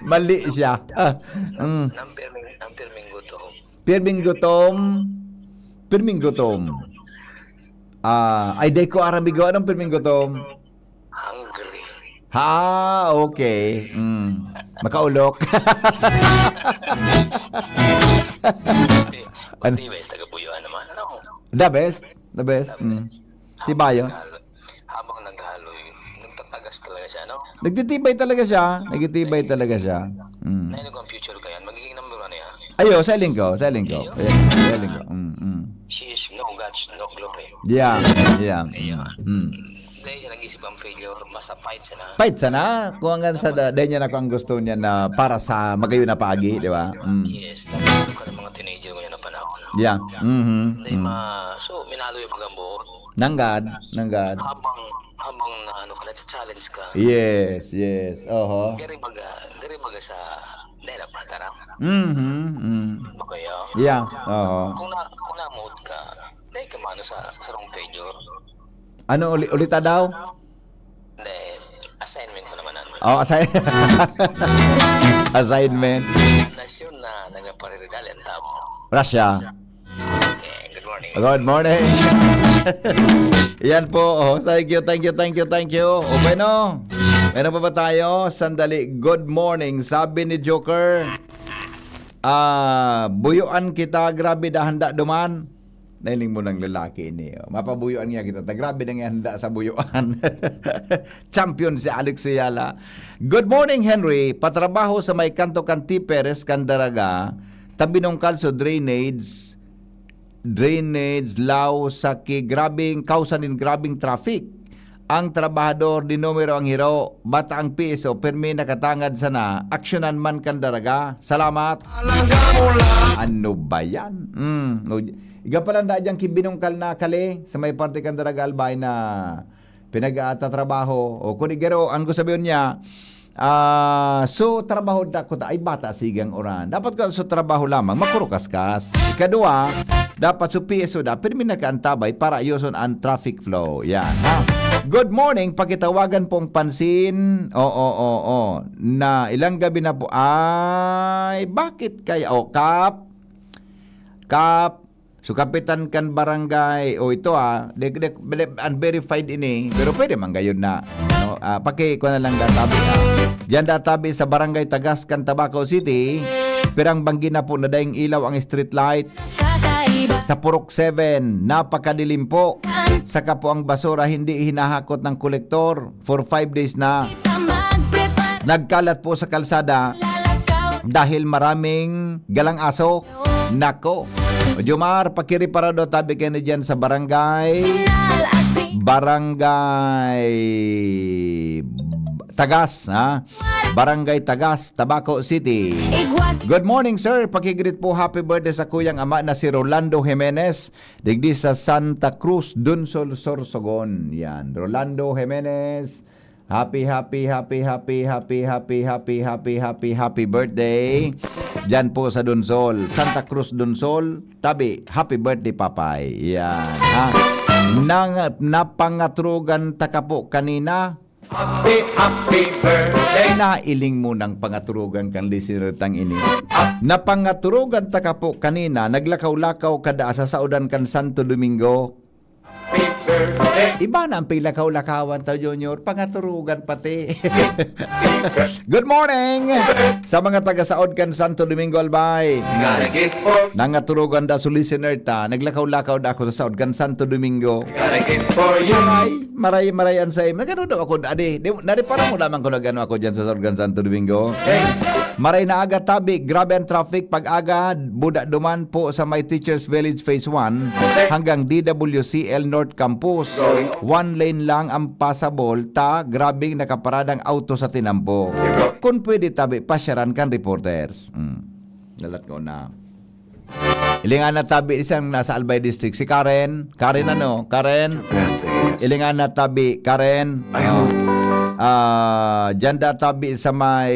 Mali siya. Mm. Ang pirming, ang pirming gutom. Pirming gutom. Pirming gutom. Ah, ay, di ko aram, amigo. Anong pirming gutom? Hungry. Ha, okay. Mm. Makaulok. Ano? Di ba, taga Buyuan naman, ano? The best. The best. The Mm. best. Tibayo. Habang naghalo-, habang naghaloy, nagtatagas talaga siya, no? Nagtitibay talaga siya. Nagtitibay talaga siya. Mm. Na, ano kung future ko yan? Magiging number one yan. Ayo, sa linggo, sa linggo. Ayo? Ayo, sa linggo. Mm, mm. She is no guts, no glory. Yeah, yeah. Ayun. Mm. Dahil siya nag-isip ang failure, basta fight siya na. Fight sana, kung hanggang sa da, dahil niya na kung gusto niya na para sa magayon na paagi, di ba? Mm. Yes, dapat ka ng mga teenager ngayon na panahon. Yeah. Mhm. Hindi ma... So, minalo yung pagkambuot. Nanggad, nanggad. Habang, habang na ano ka, na-challenge ka. Yes, yes. Oho. Gari baga, gari baga sa dela pa, tarang. Mhm. Mm. Ano kaya? Yeah. Oho. Kung na, kung namuot ka, dahil ka mano sa sarong failure. Ano uli ulita daw? Hindi, assignment mo naman ano. Oh, assign assignment. Nasyon na nagpaparidal ang tao. Russia. Okay, good morning. Good morning. Yan po. Oh, thank you, thank you, thank you, thank you. Okay, no? Meron pa ba tayo? Sandali. Good morning. Sabi ni Joker, ah, buyuan kita, grabe, dahanda duman. Nailing mo ng lalaki ini. Oh. Mapabuyuan niya kita. Ta, grabe na nga handa sa buyuan. Champion si Alex Ayala. Good morning, Henry. Patrabaho sa may kanto kan Tiperes, Candaraga, tabi ng kalso, drainage, drainage, law, saki, grabing, kausa nin grabing traffic. Ang trabahador di numero ang hiro, bata ang P S O, pirmi nakatangad sana, aksyonan man kan daraga. Salamat. Ano ba yan? Mm. No, iga pala na dyang kibinungkal na kali sa may parte kan daraga, Albay, na pinag-aatatrabaho. O kung igaro, ang gusto sabihin niya, ah, so, trabaho da ko ta, ay bata, sigang uran. Dapat ka so trabaho lamang, makurukaskas. Ikadua, dapat so P S O da, pirmi nakaantabay para ayoson ang traffic flow. Yan, ha? Good morning, pakitawagan pong pansin. Oo, oo, oo. Na ilang gabi na po. Ay, bakit kaya? O, Kap. Kap. So, kapitan kan barangay. O, ito, ah. De, de, de, unverified ini. Pero pwede man gayud na. No? Ah, paki, kuha na lang databi, ah. Diyan databi sa barangay Tagas kan Tabaco City. Pirang banggi na po na daing ilaw ang street light. Sa Purok seven, napakadilim po. Saka po ang basura hindi hinahakot ng kolektor for five days na. Nagkalat po sa kalsada dahil maraming galang aso. Nako. Jomar, pakireparado tabi kayo na dyan sa barangay. Barangay Tagas, ha? Barangay Tagas, Tabaco City. Good morning, sir. Pakigreet po, happy birthday sa kuyang ama na si Rolando Jimenez, digdi sa Santa Cruz, Dunsol, Sorsogon. Yan, Rolando Jimenez. Happy, happy, happy, happy, happy, happy, happy, happy, happy, happy birthday. Diyan po sa Dunsol, Santa Cruz, Dunsol. Tabi, happy birthday, Papay. Yan, ha? Nang, napangatrugan ta ka po kanina. Happy, happy birthday. Nailing mo ng pangaturugan kan listener tang ini. Napangaturugan ta ka po kanina, naglakaw-lakaw kada sa saodan kan Santo Domingo. Happy birthday. Iba na ang piglakaw-lakawan ta, Junior. Pangaturugan pati. Good morning sa mga taga-saod kan Santo Domingo, Albay. Got a gift for Nangaturugan da su listener ta, naglakaw-lakaw da ako sa saod kan Santo Domingo. Got a gift for you. Ay, maray, maray ang saim. Nagano daw ako, adi, di, narepara mo lamang kung nagano ako dyan sa saod kan Santo Domingo. Maray na aga tabi, grabe ang traffic pag-aga, buda duman po sa may Teachers Village Phase one hanggang D W C L North Campus. One lane lang ang pasabol, ta grabing nakaparadang auto sa tinampo. Kung pwede tabi, pasyaran kan reporters. Mm. Dalat ko na. Ilingan na tabi isang nasa Albay District, si Karen. Karen ano? Karen? Ilingan na tabi, Karen. Ah, dyan da tabi sa may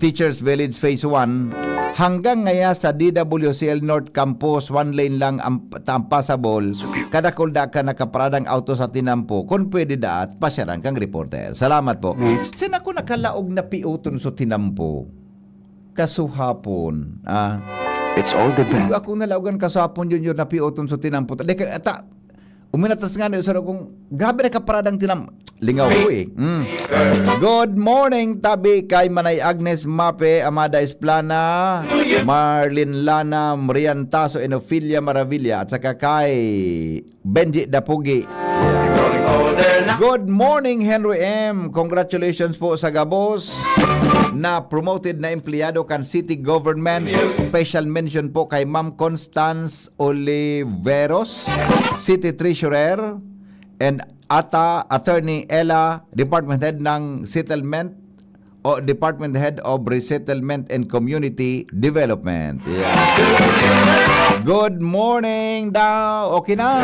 Teachers Village Phase one. Hanggang ngaya sa D W C L North Campus, one lane lang ang, ang pasabol. Kadakul da ka nakaparadang auto sa tinampo. Kung pwede daat, pasyaran kang reporter. Salamat po. Sin ako nakalaog na piuton sa tinampo? Kasuhapon. Ah, It's all the best. Ako nalaogan kasuhapon, Junior, na piuton sa tinampo. Di ka, ata, uminatas nga na sa kung grabe na kaparadang tinam... Lingaw ko eh. Mm. Good morning, tabi kay Manay Agnes Mape, Amada Esplana, Marlin Lana, Marian Taso, Enofilia Maravilla, at saka kay Benji Dapugi. Good morning, Henry M. Congratulations po sa gabos na promoted na empleyado kan city government. Special mention po kay Ma'am Constance Oliveros, City Treasurer, and Ata Attorney Ella, Department Head ng Settlement o Department Head of Resettlement and Community Development. Yeah. Good morning daw. Okay na.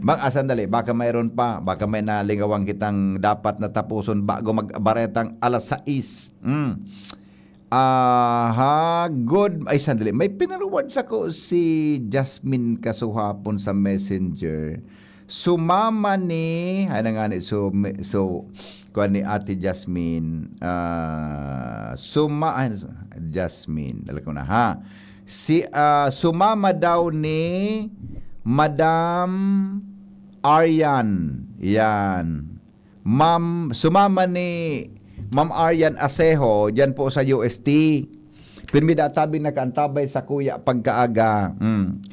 Mag, ah, sandali. Baka mayroon pa. Baka may nalingawan kitang dapat na tapuson bago magbaretang alas sais. Mm. Aha, good. Ay, sandali. May pinareward sako si Jasmine kasuhapon sa Messenger. Sumama ni, ay na nga ni, so, me- so, kuwan ni Ate Jasmine. Ah, suma, ay, Jasmine, dala ko na ha. Si, ah, sumama daw ni Madam Aryan. Yan. Ma'am, sumama ni Ma'am Aryan Asejo diyan po sa U S T. Pirmi da tabi nakaantabay sa kuya pagkaaga. Mm.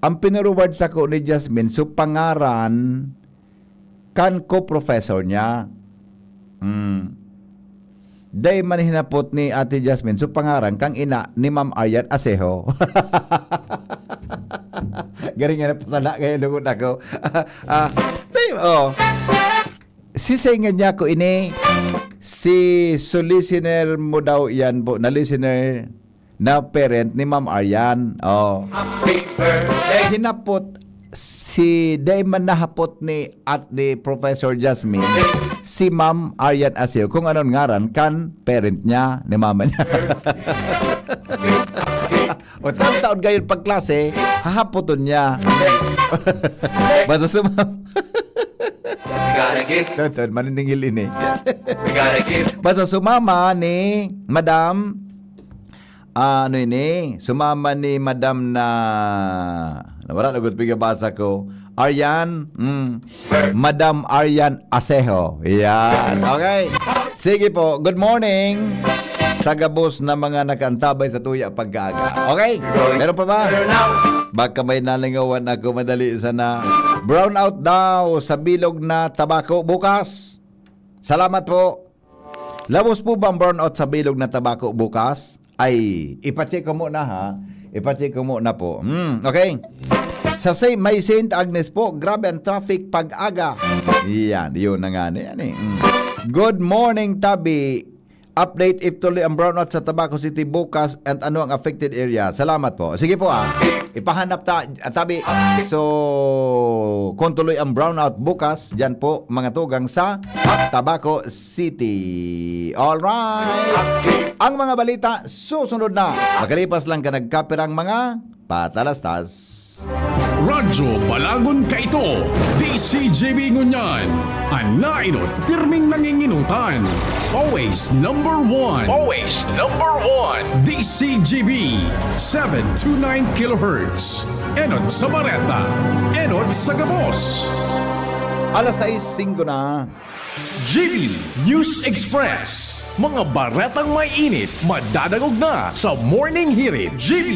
Ang pinureward sako ni Jasmine, so pangaran kan co-professor niya. Mm. Dai man hinapot ni Ate Jasmine, so pangaran kang ina ni Ma'am Aryan Asejo. Garing nga napasala kayo, lugod ako. Ah, dai, oh. Sisay nga niya ko ini, si, so listener mo daw yan po, na listener na parent ni Ma'am Aryan. Oh. Hinapot si, dai man nahapot ni, at ni Professor Jasmine, si Ma'am Aryan Aseo kung anong ngaran kan parent niya, ni mama niya. O, taon-taon gayon pagklase, hahapoton niya. Basta sumama. Taon-taon, maniningil ini. Basta sumama ni Madam, ah, ano ini? Sumama ni Madam na, nawara, lagot pigabasa ko. Aryan, mm, Madam Aryan Asejo. Yan. Okay. Sige po. Good morning. Sa gabos na mga nakaantabay sa tuya pagkaaga. Okay? Meron pa ba? Baka may nalingawan ako, madali sana. Brownout daw sa bilog na tabako bukas. Salamat po. Labos po bang brownout sa bilog na tabako bukas? Ay, ipacheck ko muna ha. Ipacheck ko muna po. Hmm, okay. Sa Saint, may Saint Agnes po, grabe ang traffic pag-aga. Yan, yun na nga na yan eh. Mm. Good morning, Tabi. Update if tuloy ang brownout sa Tabaco City bukas at ano ang affected area. Salamat po. Sige po ah. Ipahanap ta, ah, Tabi. So, kung tuloy ang brownout bukas, dyan po mga tugang sa Tabaco City. Alright. Ang mga balita susunod na. Makalipas lang ka nagkapirang mga patalastas. Radyo Balagon kaito, D C G B ngunyan, an nainot pirming nanginginutan. Always number one. Always number one. D C G B, seven two nine kilohertz. Enot sa Bareta, enot sa Gabos. Alas sais singko na. G B News Express. Mga baretang may init, madadangog na sa Morning Hirit. G B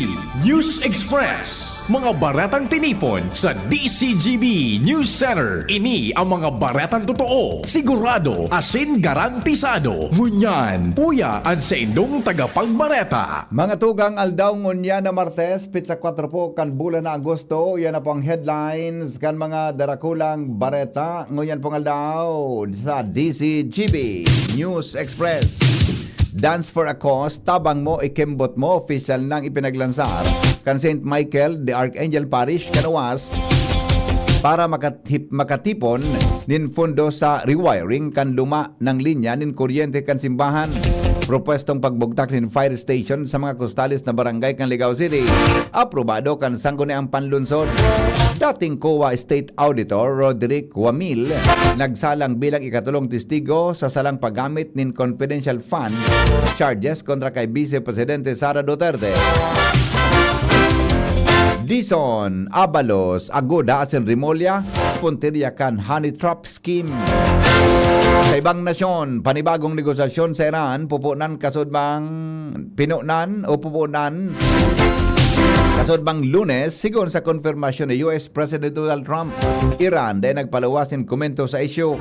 News Express. Mga baretang tinipon sa D C G B News Center. Ini ang mga baretang totoo, sigurado, asin garantisado. Ngunyan, uya an saindong tagapagbareta. Mga tugang, aldaw ngunyan na Martes, pitsa kwatro po kan bulan na Agosto, yan na po ang headlines kan mga darakulang bareta ngunyan pong aldaw sa D C G B News Express. Dance for a Cause, tabang mo, ikembot mo, opisyal nang ipinaglansar kan Saint Michael the Archangel Parish, Canoas, para makatip-, makatipon nin pondo sa rewiring kan luma nang linya nin kuryente kan simbahan. Propwestong pagbugtak nin fire station sa mga kostales na barangay kan Ligao City, aprobado kan Sangguniang Panlunsod. Dating COA State Auditor Roderick Wamil nagsalang bilang ikatulong testigo sa salang paggamit nin confidential fund charges kontra kay Vice Presidente Sara Duterte. Dison, Abalos, Aguda asin Remulla, puntirya kan honey trap scheme. Sa ibang nasyon, panibagong negosasyon sa Iran, pupunan kasudbang pinunan o pupunan Kasunod bang Lunes, sigon sa konfirmasyon ni U S President Donald Trump, Iran dai nagpaluwas nin komento sa isyu.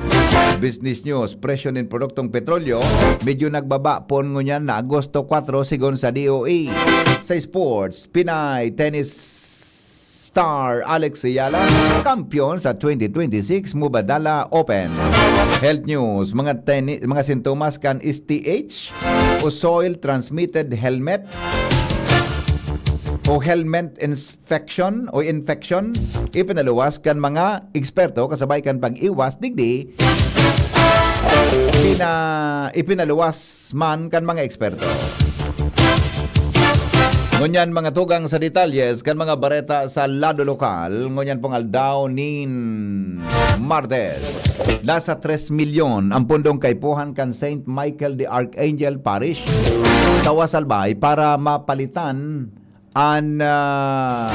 Business News, presyo nin produktong petrolyo medyo nagbaba poon ngunyan na Agosto kwatro, sigon sa D O A. Sa sports, Pinay tennis star Alex Eala, kampiyon sa twenty twenty-six Mubadala Open. Health News, mga teni-, mga sintomas kan S T H o soil transmitted helmet o helmet infection o infection, ipinaluwas kan mga eksperto kasabay kan pag-iwas digdi pina-, ipinaluwas man kan mga eksperto. Ngunyan, mga tugang sa detalyes kan mga bareta sa lado lokal, ngunyan pong aldaw nin Martes. Nasa tres milyon ang pundong kaipuhan kan Saint Michael the Archangel Parish sa Uas, Albay para mapalitan an, ah,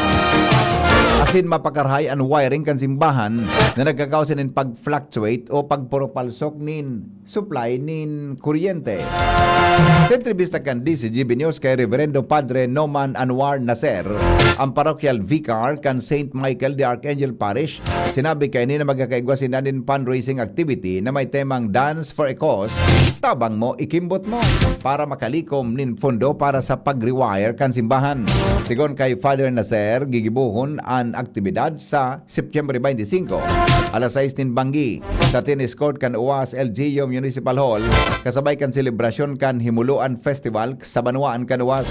asin mapakarahay an wiring kan simbahan na nagkakaos nin pag-fluctuate o pagpurupalsok nin supply nin kuryente. Sa entrevista kan D Z G B News kay Reverendo Padre Noman Anwar Naser, ang parokyal vicar kan Saint Michael the Archangel Parish, sinabi kaini na magkakaigwa sinda nin fundraising activity na may temang Dance for a Cause, Tabang Mo, Ikimbot Mo, para makalikom nin pondo para sa pag-rewire kan simbahan. Sigon kay Father Naser, gigibohon an aktibidad sa Septyembre twenty-five, alas sais nin banggi, sa tennis court kan Uas L G U Municipal Hall, kasabay kan selebrasyon kan Himuloan Festival sa banwaan kan Uas.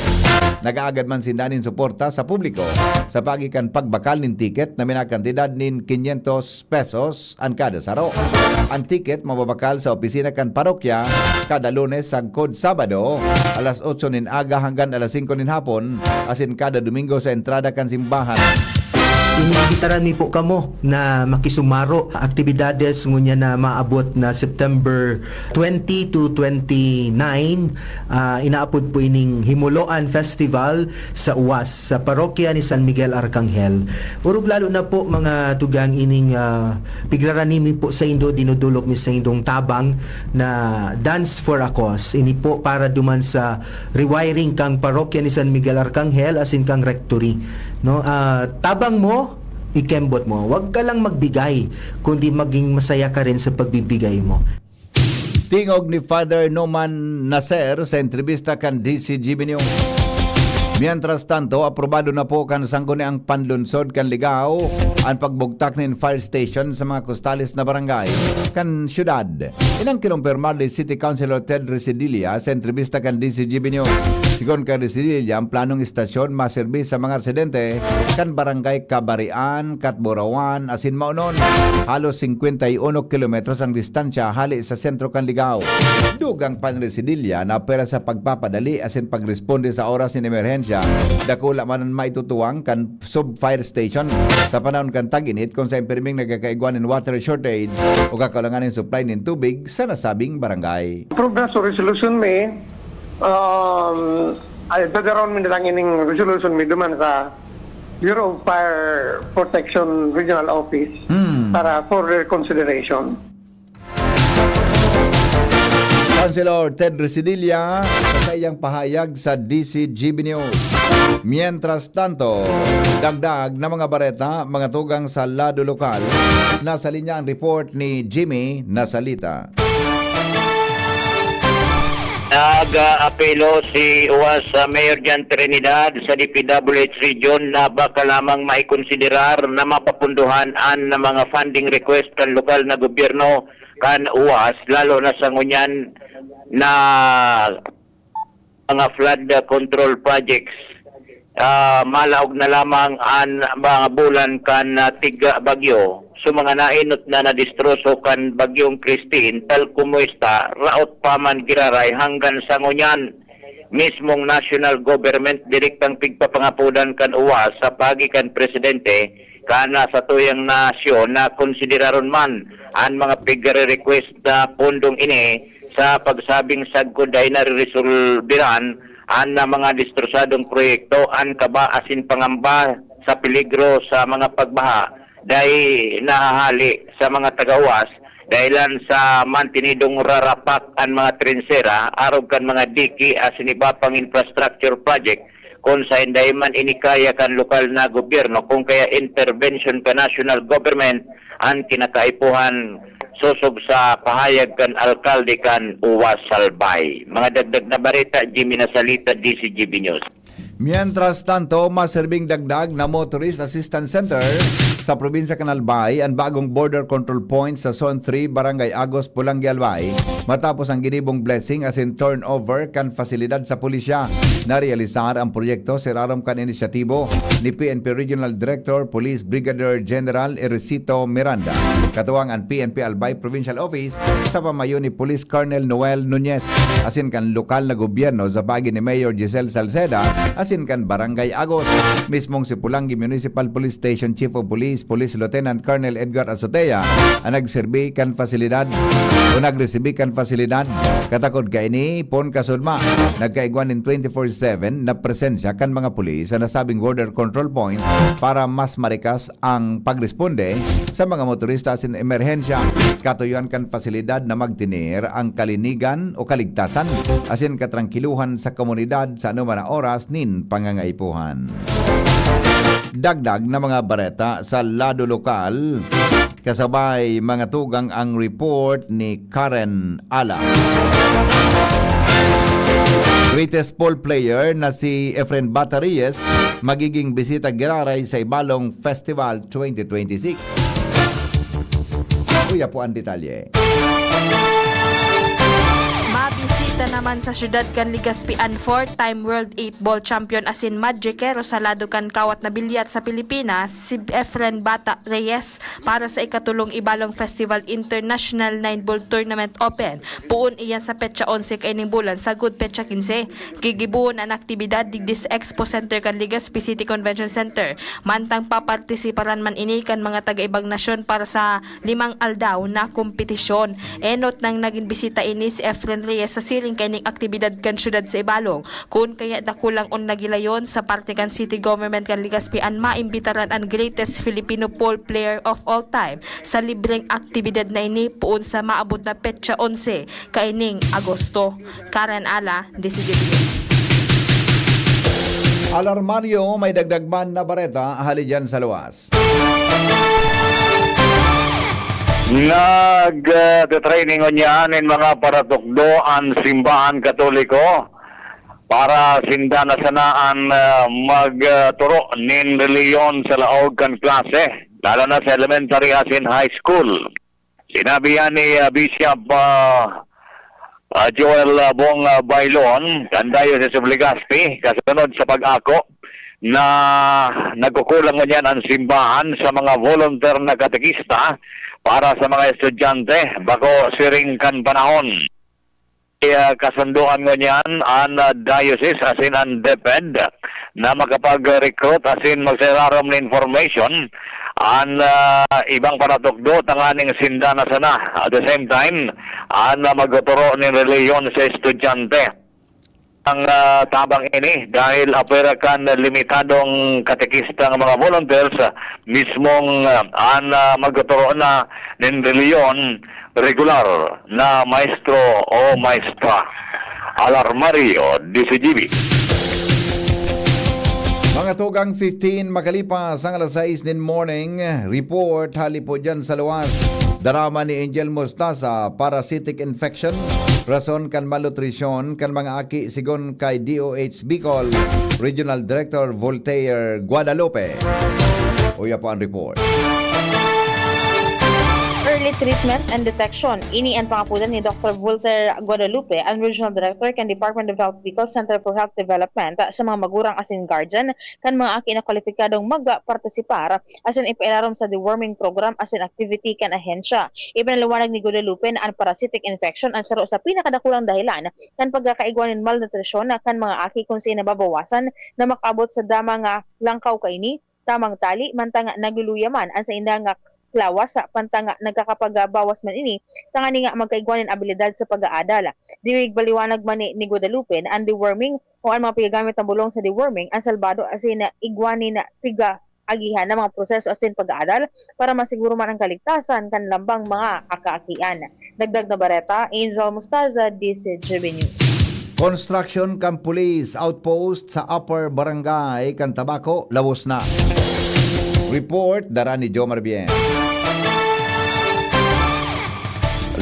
Nag-aagad man sinda nin suporta sa publiko sa paagi kan pagbakal nin tiket na minakantidad nin quinientos pesos an kada saro. An tiket mababakal sa opisina kan parokya kada Lunes sagkod Sabado, alas otso nin aga hanggan alas singko nin hapon, asin kada Domingo sa entrada kan simbahan. Inimbitaran mi po kamo na makisumaro aktibidades ngunyan na maabot na September twenty to twenty-nine. Ah, inaapod po ining Himuloan Festival sa Uas, sa parokya ni San Miguel Arcangel. Orog lalo na po, mga tugang, ining, ah, pigrarani mi po saindo, dinudulok mi saindong tabang na Dance for a Cause. Ini po para duman sa rewiring kan parokya ni San Miguel Arcangel asin kan rectory, no? Ah, tabang mo, ikembot mo. Huwag ka lang magbigay, kundi maging masaya ka rin sa pagbibigay mo. Tingog ni Father Noman Naser sa entrevista kan D Z G B News. Mientras tanto, aprobado na po kan Sangguniang Panlunsod kan Ligao an pagbugtak nin fire station sa mga kostales na barangay kan syudad. Inang kinumpirmar ni City Councilor Ted Residilla sa entrevista kan D Z G B News. Sigon kan Residilla, ang planong istasyon maserbi sa mga residente kan Barangay Kabarian, Catborawan, asin Maonon. Halos singkwenta y uno kilometros ang distansya hali sa sentro kan Ligao. Dugang pa ni Residilla na pwera sa pagpapadali asin pagresponde sa oras nin emerhensya, dakula man an maitutuwang kan sub-fire station sa panahon kan tag-init, kun saen pirming nagkakaigwa nin water shortage o kakakulangan nin supply nin tubig sa nasabing barangay. Approve na, so resolution mi, um, ay, dadaron mi na lang ining resolution mi duman sa Bureau of Fire Protection Regional Office Hmm. para further consideration. Councilor Ted Residilla sa saiyang pahayag sa D Z G B News. Mientras tanto, dagdag na mga bareta, mga tugang sa lado lokal, nasa linya ang report ni Jimmy Nasalita. Nag-aapelo si Uas, ah, Mayor John Trinidad sa D P W H Region na baka lamang maikonsiderar na mapapunduhan an mga funding request kan lokal na gobyerno kan Uas, lalo na sa ngunyan na mga flood control projects. Ah, malaog na lamang an mga bulan kan, ah, tig-bagyo. So, mga naenot na nadistroso kan Bagyong Christine, tal kumuesta, raot pa man giraray hanggan sa ngunyan. Mismong national government direktang pigpapangapodan kan Uas sa paagi kan presidente, kana sa tuyang nasyon na konsideraron man an mga pigre-request na pondong ini sa pagsabing sagkod dai nareresolberan an mga destrosadong proyekto. An kaba asin pangamba sa peligro sa mga pagbaha dai nahahali sa mga taga-Uas, dahelan sa mantenidong rarapak an mga trensera arog kan mga dike asin iba pang infrastructure project Kun saen dai man ini kaya kan lokal na gobyerno, kun kaya intervention kan national government an kinakaipuhan, sosog sa pahayag kan alkalde kan Uwas Salbay. Mga dagdag na bareta, Jimmy Nasalita, D C G B News. Mientras tanto, maserbing dagdag na Motorist Assistance Center sa probinsya kan Albay an bagong border control point sa Zone three, Barangay Agos, Polangui, Albay, matapos ang ginibong blessing asin turnover kan pasilidad sa pulisya. Narealisar ang proyekto sa irarom kan inisyatibo ni P N P Regional Director Police Brigadier General Erecito Miranda, katuwang an P N P Albay Provincial Office sa pamayo ni Police Colonel Noel Nunez, asin kan lokal na gobyerno sa paagi ni Mayor Giselle Salceda asin kan Barangay Agos. Mismong si Polangui Municipal Police Station Chief of Police, Police Lieutenant Colonel Edgar Azotea, ang nagserbi kan pasilidad o nagresibi kan pasilidad. Katakod kaini, pon kasudma, nagkaigwa nin twenty-four seven na presensya kan mga pulis sa nasabing border control point para mas marikas ang pagresponde sa mga motorista asin emerhensya. Katuyoan kan pasilidad na magtener ang kalinigan o kaligtasan asin katrangkiluhan sa komunidad sa anoman na oras nin pangangaipuhan. Dagdag na mga bareta sa lado lokal, kasabay mga tugang ang report ni Karen Ala. Greatest ball player na si Efren Bata Reyes magiging bisita giraray sa Ibalong Festival twenty twenty-six. Uya po ang detalye. Mabisita naman sa syudad kan Legazpi an four-time World eight Ball Champion asin Magicero sa lado kan kawat na bilyar sa Pilipinas, si Efren Bata Reyes, para sa ikatulong Ibalong Festival International Nine Ball Tournament Open. Poon iyan sa petsa onse kaining bulan, sagkod petsa kinse. Gigibohon an aktibidad digdi sa Expo Center kan Legazpi City Convention Center. Mantang papartisiparan man ini kan mga taga-ibang nasyon para sa limang aldaw na kompetisyon. Enot nang nagin bisita ini si Efren Reyes sa siring kaining aktibidad kan syudad sa Ibalong. Kun kaya dakulang on nagilayon sa parte kan city government kan Legazpi an maimbitaran an greatest Filipino pole player of all time sa libreng aktibidad na ini poon sa maabot na petsa onse kaining Agosto. Karen Ala, D C G B News. Alarmario, may dagdag man na bareta hali dyan sa luwas. Nag-training ngunyan nin mga paratukdo an simbahan Katoliko para sinda na sana an, ah, magturo nin relihiyon sa laog kan klase, lalo na sa elementary asin high school. Sinabi yan ni, ah, Bishop, ah, ah, Joel, ah, Bong, ah, Bailon, kan Diocese of Legazpi, kasunod sa pag-ako na nagkukulang ngunyan an simbahan sa mga volunteer na katekista para sa mga estudyante, bako siring kan panahon. Ah, kasundoan ngunyan an, ah, diocese asin an DepEd na makapag-recruit asin magsairarom nin information an, ah, ibang paratukdo tanganing sinda na sana. At the same time, an, ah, magtuturo nin relihiyon sa estudyante. Ang, ah, tabang ini dahil apwera kan limitadong katekista nga mga volunteers, ah, mismong, ah, an, ah, magtuturo na nin relihiyon regular na maestro o maestra. Alarmario, D C G B. Mga tugang, fifteen makalipas ang alas sais nin morning, report hali po dyan sa luwas. Darama ni Angel Mostaza, parasitic infection, rason kan malnutrisyon kan mga aki, sigon kay D O H Bicol Regional Director Voltaire Guadalupe. Uya po ang report. Early treatment and detection. Ini an pangapodan ni Doctor Voltaire Guadalupe, ang Regional Director kan Department of Health Bicol Center for Health Development, sa mga magurang asin guardian kan mga aki na kwalipikadong magpartisipar asin ipairarom sa deworming program asin activity kan ahensya. Ipinaliwanag ni Guadalupe na an parasitic infection an saro sa pinakadakulang dahilan kan pagkakaigwa nin malnutrisyon kan mga aki, kun saen nababawasan na makaabot sa damang, ah, langkaw kaini, tamang tali, mantang nagluluya man an saindang, ah, lawas, ah, mantang nagkakapagbawas man ini, tanganing magkaigwa nin abilidad sa pag-aadal. Dinigpaliwanag man ni, ni Guadalupe na an deworming o an mga pigagamit na bulong sa deworming an salbado asin igwa nin pigaagihan na mga proseso asin pag-aadal para masiguro man an kaligtasan kan lambang mga kaakian. Dagdag na bareta, Angel Mostaza, D C G B News. Construction kan police outpost sa Upper Barangay kan Tabaco, labos na. Report, dara ni Jomar Bien.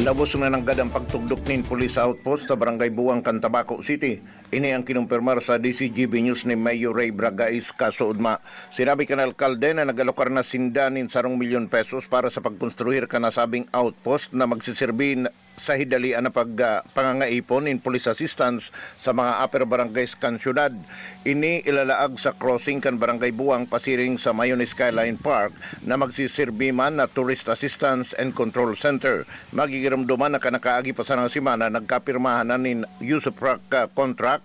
Labos na nanggad ang pagtugdok nin police outpost sa Barangay Buwang kan Tabaco City. Ini ang kinumpirmar sa D C G B News ni Mayor Ray Bragais Kasoodma. Sinabi kan alkalde na nag-alokar na sinda nin sarong milyon pesos para sa pagkonstruir kan nasabing outpost na magsisirbi na, sa hidalian na pag, ah, pangangaipon nin police assistance sa mga upper barangays kan syudad. Ini ilalaag sa crossing kan Barangay Buwang pasiring sa Mayon Skyline Park na magsisirbi man na tourist assistance and control center. Magigiromdoman na kan nakaagi pa sanang semana, nagkapirmahan na nin usufruct, ah, contract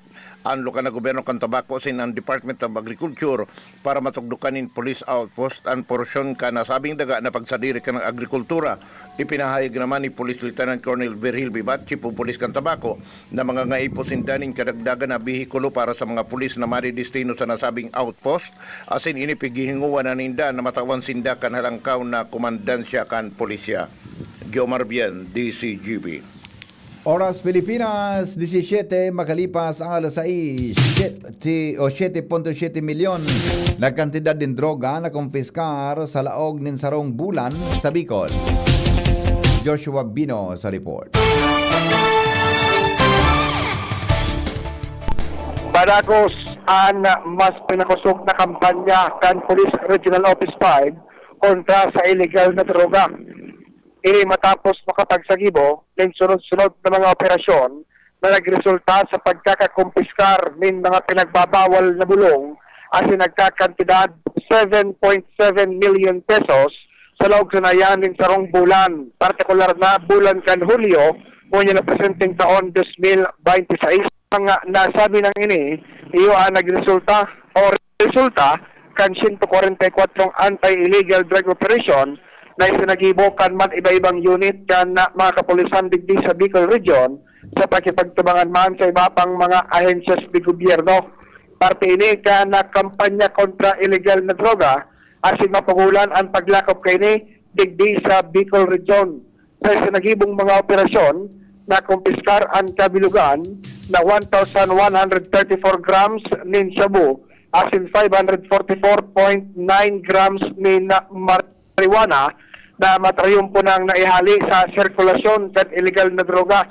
an lokal na gobyerno kan Tabaco asin an Department of Agriculture para matugdokan nin police outpost an porsyon kan nasabing daga na pagsadiri kan agrikultura. Ipinahayag naman ni Police Lieutenant Colonel Virgil Bibat, Chief of Police kan Tabaco, na mangangaipo sinda nin kadagdagan na behikulo para sa mga pulis na madedestino sa nasabing outpost, asin ini pighihingowa na ninda na matawan sinda kan halangkaw na komandansya kan pulisya. Jomar Bien, D C G B. Oras Pilipinas, disisiete, makalipas ang alas sais, siyete o siyete punto siyete milyon na kantidad nin droga na kumpiskar sa laog nin sarong bulan sa Bicol. Joshua Bino sa report. Padagos an mas pinakosog na kampanya kan Police Regional Office five kontra sa iligal na droga. Ini matapos makapagsagibo nin sunod-sunod na mga operasyon na nagresulta sa pagkakakumpiskar nin mga pinagbabawal na bulong asin nagkakantidad seven point seven milyon pesos sa laog sana iyan nin sarong bulan, partikular na bulan kan Hulyo, ngunyan na presenteng taon dos mil bente seis. Ang nasabi nang ini, iyo ang nagresulta o resulta kan siyento kwarenta y kwatro anti-illegal drug operation na isinagibo kan mag-iba-ibang unit kan mga kapulisan digdi sa Bicol Region sa pakipagtubangan man sa iba pang mga ahensyas de gobyerno. Parte ini kan kampanya kontra illegal na droga asin mapugolan an paglakop kaini digdi sa Bicol Region. Sa isinagibong mga operasyon, nakumpiskar an kabilugan na one thousand one hundred thirty-four grams nin shabu asin five hundred forty-four point nine grams nin marijuana na matrayumpo nang naihali sa sirkulasyon kan iligal na droga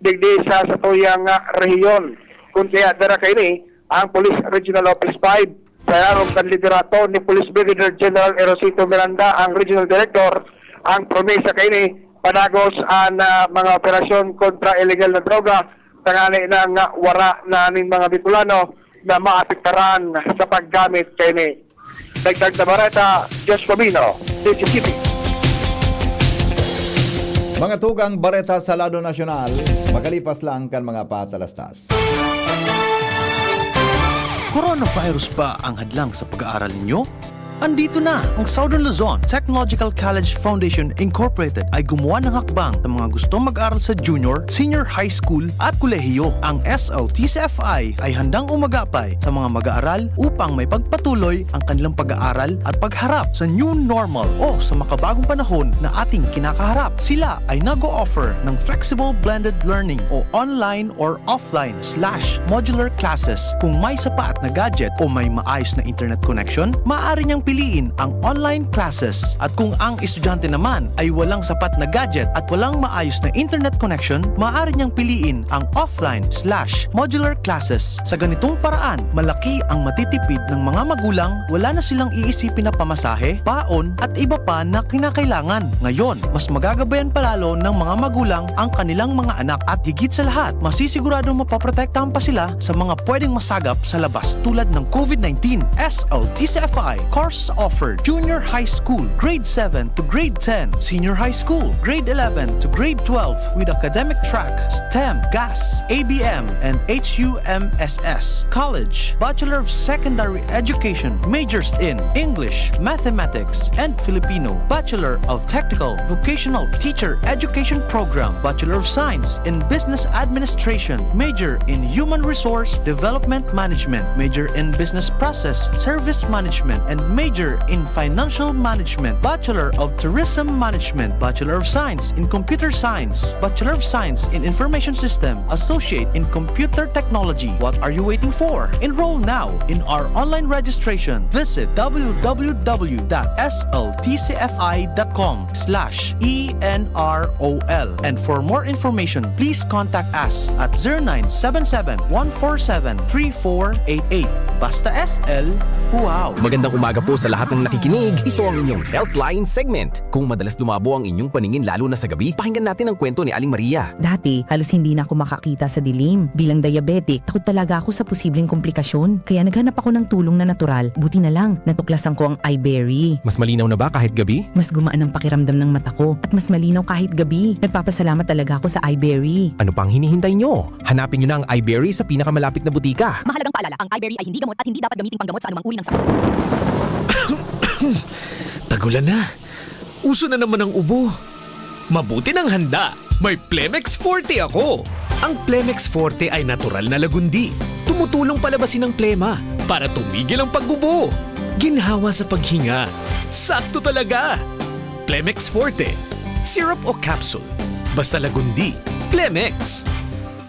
digdi sa satuyang, ah, rehiyon. Kun kaya dara kaini, ang Police Regional Office five, sa yaon kan liderato ni Police Brigadier General Erosito Miranda, ang Regional Director, ang promesa kaini, padagos an, ah, mga operasyon kontra iligal na droga, tanganing nga wara na ning mga Bicolano na maapektaran sa paggamit kaini. Dagdag na bareta, Josh Pabino, D C T V. Mga tugang bareta sa lado nasyonal, makalipas lang kan mga patalastas. Coronavirus ba ang hadlang sa pag-aaral ninyo? Andito na! Ang Southern Luzon Technological College Foundation Incorporated ay gumawa ng hakbang sa mga gustong mag-aral sa junior, senior high school at kolehiyo. Ang S L T C F I ay handang umagapay sa mga mag-aaral upang maipagpatuloy ang kanilang pag-aaral at pagharap sa new normal o sa makabagong panahon na ating kinakaharap. Sila ay nag-o-offer ng flexible blended learning o online or offline slash modular classes. Kung may sapat na gadget o may maayos na internet connection, maaari niyang piliin ang online classes. At kung ang estudyante naman ay walang sapat na gadget at walang maayos na internet connection, maaari niyang piliin ang offline slash modular classes. Sa ganitong paraan, malaki ang matitipid ng mga magulang, wala na silang iisipin na pamasahe, paon, at iba pa na kinakailangan. Ngayon, mas magagabayan pa lalo ng mga magulang ang kanilang mga anak at higit sa lahat, masisiguradong mapoprotektahan pa sila sa mga pwedeng masagap sa labas tulad ng COVID nineteen. S L T C F I course offered: Junior High School, Grade seven to Grade ten, Senior High School, Grade eleven to Grade twelve, with academic track, STEM, GAS, A B M, and H U M S S. College, Bachelor of Secondary Education, majors in English, Mathematics, and Filipino. Bachelor of Technical Vocational Teacher Education Program, Bachelor of Science in Business Administration, major in Human Resource Development Management, major in Business Process Service Management, and major in Financial Management, Bachelor of Tourism Management, Bachelor of Science in Computer Science, Bachelor of Science in Information System, Associate in Computer Technology. What are you waiting for? Enroll now in our online registration. Visit w w w dot s l t c f i dot com slash e n r o l. And for more information, please contact us at zero nine seven seven, one four seven, three four eight eight. Basta S L, wow! Magandang umaga po sa lahat ng nakikinig. Ito ang inyong Healthline segment. Kung madalas lumabo ang inyong paningin lalo na sa gabi, pakinggan natin ang kwento ni Aling Maria. Dati, halos hindi na ako makakita sa dilim. Bilang diabetic, takot talaga ako sa posibleng komplikasyon. Kaya naghanap ako ng tulong na natural. Buti na lang, natuklasan ko ang iBerry. Mas malinaw na ba kahit gabi? Mas gumaan ang pakiramdam ng mata ko at mas malinaw kahit gabi. Nagpapasalamat talaga ako sa iBerry. Ano pang hinihintay nyo? Hanapin nyo na ang iBerry sa pinakamalapit na butika. Mahalagang paalala, ang iBerry ay hindi gamot at hindi dapat gamiting panggamot sa anumang uri ng sakit. Tagulan na. Uso na naman ang ubo. Mabuti nang handa. May Plemex Forte ako. Ang Plemex Forte ay natural na lagundi. Tumutulong palabasin ang plema para tumigil ang pag-ubo. Ginhawa sa paghinga. Sakto talaga. Plemex Forte. Syrup o capsule. Basta lagundi. Plemex.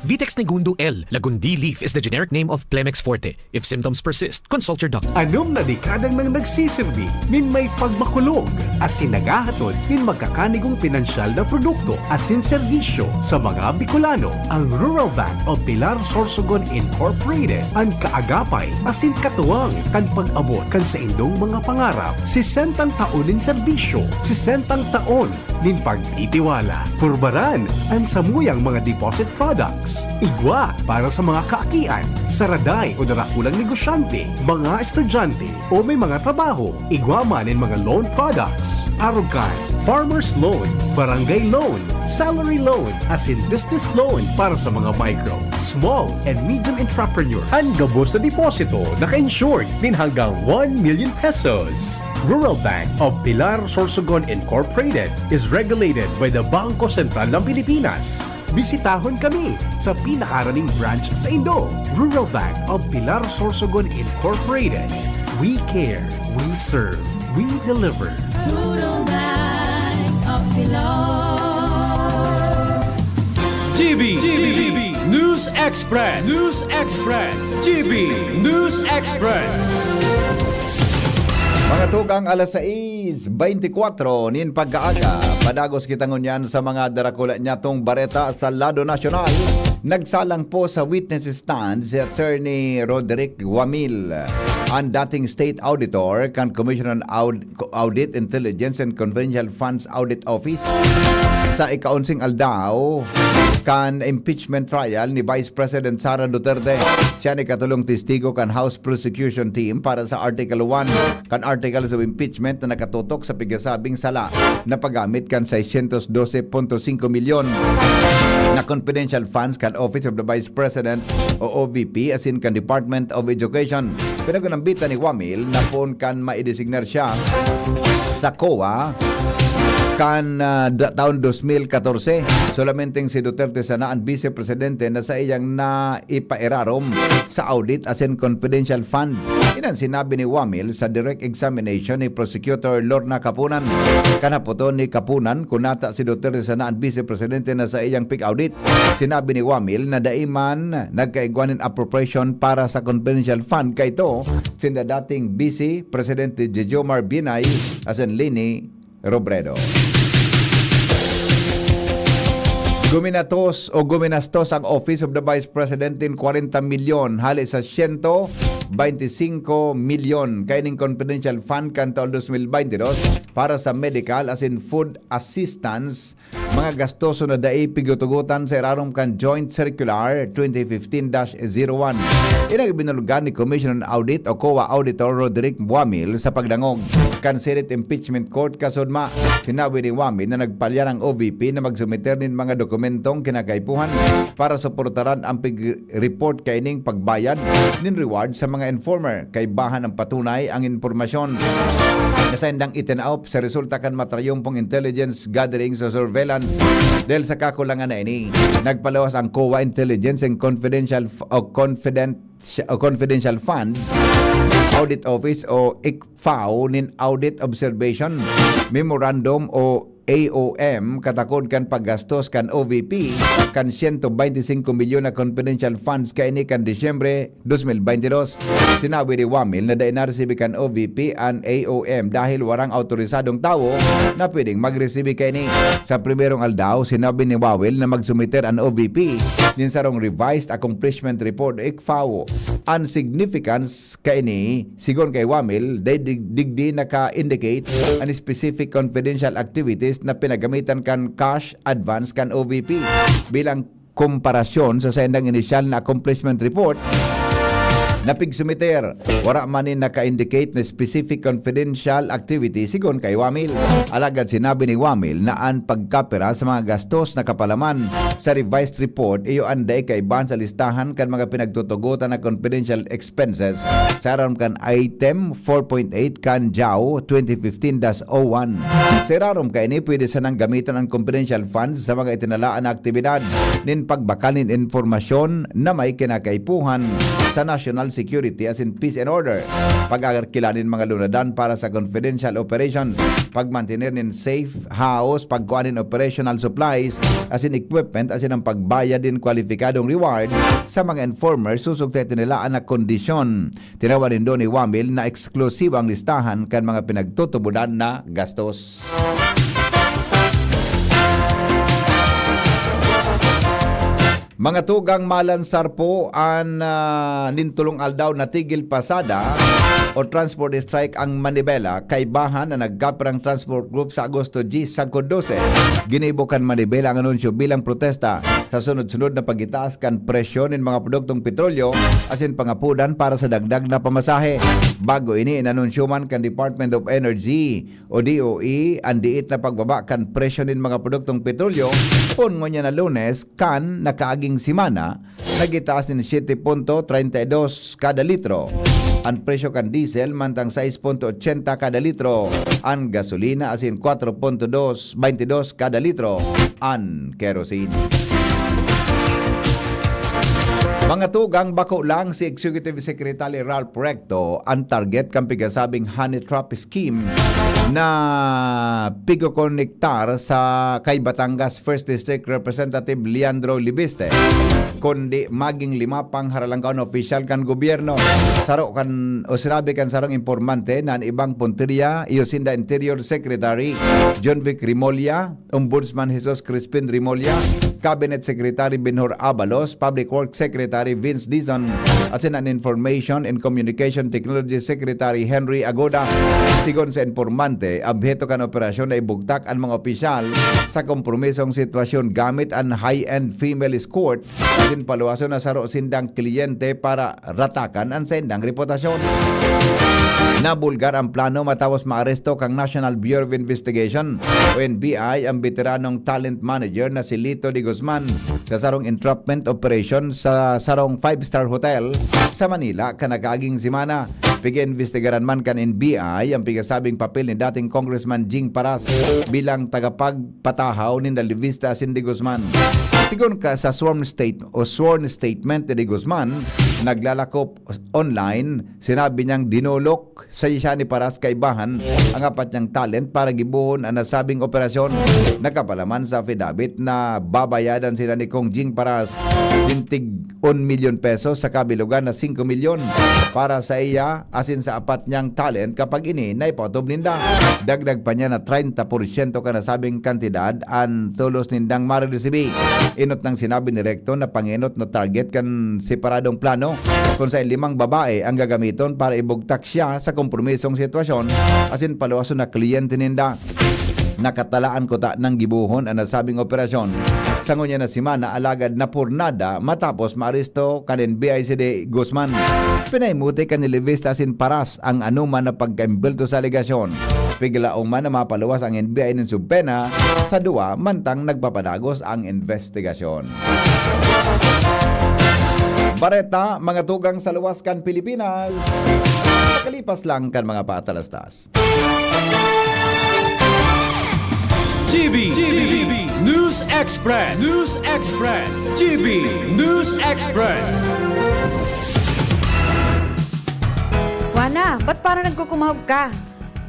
Vitex Negundo L. Lagundi leaf is the generic name of Plemex Forte. If symptoms persist, consult your doctor. Anom na dekada nang nagsisirbi nin may pagmakulog asin naghahatod nin magkakanigong pinansyal na produkto asin serbisyo sa mga Bicolano. Ang Rural Bank of Pilar Sorsogon Incorporated an kaagapay asin katuwang kan pag-abot kan saindong mga pangarap. Sesentang taon nin serbisyo, sesentang taon nin pagtitiwala. Purbaran an samuyang mga deposit products. Igwa para sa mga kaakian, saraday o darakulang negosyante, mga estudyante o may mga trabaho. Igwa man nin mga loan products. Arog kan farmer's loan, barangay loan, salary loan, asin business loan para sa mga micro, small, and medium entrepreneur. An gabos na deposito naka-insured nin hanggang one million pesos. Rural Bank of Pilar Sorsogon Incorporated is regulated by the Bangko Sentral ng Pilipinas. Bisitahon kami sa pinakaharaning branch saindo. Rural Bank of Pilar Sorsogon Incorporated. We care, we serve, we deliver. Rural Bank of Pilar. G B, G B, News Express, News Express, G B, News Express. Mga tugang, alas sais beintikwatro nin pagkaaga, padagos kita ngunyan sa mga darakula nyatong bareta sa lado nasyonal. Nagsalang po sa witness stand si Attorney Roderick Wamil, ang dating state auditor kan Commission on Aud-, Audit, Intelligence and Confidential Funds Audit Office, sa ikaonsing aldaw kan impeachment trial ni Vice President Sara Duterte. Siya an ikatolong testigo kan House Prosecution Team para sa Article one kan Articles of Impeachment na nakatutok sa pigasabing sala na paggamit kan seiscientos doce punto singko milyon na confidential funds kan Office of the Vice President o O V P asin kan Department of Education. Pinagnambitan ni Wamil na poon kan maidesignar siya sa COA kan, ah, da-, taon dos mil katorse. Solamenteng si Duterte sana an bise presidente na saiyang naipairarom sa audit asin confidential funds. Iyan an sinabi ni Wamil sa direct examination ni Prosecutor Lorna Kapunan. Kan hapoton ni Kapunan kun nata si Duterte sana an bise presidente na saiyang pig-audit, sinabi ni Wamil na dai man nagkaigwa nin appropriation para sa confidential fund kaito sinda dating bise presidente Jejomar Binay asin Leni Robredo. Guminatos o guminastos ang Office of the Vice President nin kwarenta milyon hali sa siyento beintisinko milyon kaining confidential fund kan taon dos mil beintidos para sa medical asin food assistance mga gastoso na dai pigtutugotan sa irarom kan Joint Circular twenty fifteen dash zero one. Ini ang ibinulgar ni Commission on Audit o COA Auditor Roderick Wamil sa pagdangog kan Senate Impeachment Court kasudma. Sinabi ni Wamil na nagpalyar ang O V P na magsumiter nin mga dokumentong kinakaipuhan para suportaran ang pig-report kaining pagbayad nin reward sa mga informer. Kaibahan ang patunay ang impormasyon na saindang itinaop sa resulta kan matrayumpong intelligence gathering sa surveillance. Dahil sa kakulangan na ini, nagpaluwas ang COA Intelligence and Confidential f-, o Confident o Confidential Funds Audit Office o ICFAO nin Audit Observation Memorandum o A O M katakod kan paggastos kan O V P kan siyento bente singko milyon na confidential funds kaini kan Disyembre dos mil bente dos. Sinabi ni Wamil na dai naresibi kan O V P an A O M dahil warang awtorisadong tawo na pwedeng magresibi kaini. Sa primerong aldaw, sinabi ni Wamil na magsumiter an O V P nin sarong revised accomplishment report o ICFAO. An significance kaini, sigon kay Wamil, dai dig-, digdi naka-indicate an specific confidential activities na pinagamitan kan cash advance kan O V P bilang komparasyon sa saindang inisyal na accomplishment report na pigsumiter. Wara man nin naka-indicate na specific confidential activity, sigon kay Wamil. Alagad sinabi ni Wamil na an pagkapira sa mga gastos na kapalaman sa revised report iyo an dai kaibahan sa listahan kan mga pinagtutugotan na confidential expenses sa aram kan item four point eight kan JAO twenty fifteen dash oh one. Sa irarom kaini, pwede sanang gamiton an confidential funds sa mga itinalaan na aktibidad nin pagbakal nin impormasyon na may kinakaipuhan sa national security asin peace and order, pag-arkila nin mga lunadan para sa confidential operations, pagmantener nin safe house, pagkua nin operational supplies asin equipment, asin ang pagbayad nin kwalipikadong reward sa mga informers sosog sa itinalaan na kondisyon. Tinawan nindo ni Wamil na eksklusibo ang listahan kan mga pinagtutubodan na gastos. Mga tugang, malansar po an, ah, nintulong aldaw natigil pasada o transport strike ang Manibela, kaibahan na nagkapirang transport group sa Agosto diyes sagkod dose. Ginibo kan Manibela ang anunsyo bilang protesta sa sunod-sunod na pagitaas kan presyo nin mga produktong petrolyo asin pangapodan para sa dagdag na pamasahe. Bago ini, inanunsyo man kan Department of Energy o D O E an diit na pagbaba kan presyo nin mga produktong petrolyo poon ngunyan na Lunes kan nakaaging semana, nagitaas nin siyete punto treinta y dos kada litro an presyo kan diesel, mantang sais punto ochenta kada litro an gasolina asin kwatro punto dos, baynte dos kada litro an kerosene. Mga tugang, bako lang si Executive Secretary Ralph Recto an target kan pigasabing honey trap scheme na pigokonektar sa kay Batangas First District Representative Leandro Libiste, kundi maging lima pang haralangkaon na opisyal kan gobyerno. Saro kan, o sinabi kan sarong impormante na an ibang puntirya, iyo sinda Interior Secretary John Vic Rimulya, Ombudsman Jesus Crispin Rimulya, Cabinet Secretary Benhur Abalos, Public Works Secretary Vince Dizon, asin an Information and Communication Technology Secretary Henry Agoda. Sigon sa impormante, obheto kan operasyon na ibugtak an mga opisyal sa kompromisong sitwasyon gamit an high-end female escort asin paluwason na saro sindang kliyente para ratakan an saindang reputasyon. Nabulgar ang plano matapos maaresto kan National Bureau of Investigation o N B I ang veteranong talent manager na si Lito de Guzman sa sarong entrapment operation sa sarong five-star hotel sa Manila kan nakaaging semana. Pig-iimbestigaran man kan N B I ang pigasabing papel ni dating Congressman Jing Paras bilang tagapagpatahaw ni Libiste asin de Guzman. Sigon ka sa sworn state o sworn statement ni de Guzman, naglalakop online, sinabi niyang dinolok sa siya ni Paras kaibahan ang apat niyang talent para gibohon ang nasabing operasyon. Nakapalaman sa affidavit na babayadan sila ni Kong Jing Paras nin tig un milyon pesos sa kabilugan na singko milyon para sa iya asin sa apat niyang talent kapag ini na ipaotob ninda. Dagdag pa niya na treinta por ciento kan nasabing kantidad an tolos nindang mareresibi. Enot nang sinabi ni Recto na pangenot na target kan separadong plano, kun saen limang babae ang gagamiton para ibugtak siya sa kompromisong sitwasyon asin paluwason na kliyente ninda. Nakatalaan kuta nang gibohon an nasabing operasyon sa ngunyan na semana, alagad napurnada matapos maaresto kan N B I si D A Guzman. Pinahimutik kan Nilivista asin Paras ang anoman na pagkaimbelto sa alegasyon. Piglaom man na mapaluwas ang N B I nin subpena sa duwa, mantang nagpapadagos ang investigasyon. Bareta, mga tugang sa luwas kan Pilipinas. Pakalipas lang kan mga patalastas. G B, G B, News Express, News Express, G B News Express. Wana, ba't parang nagkukumahog ka?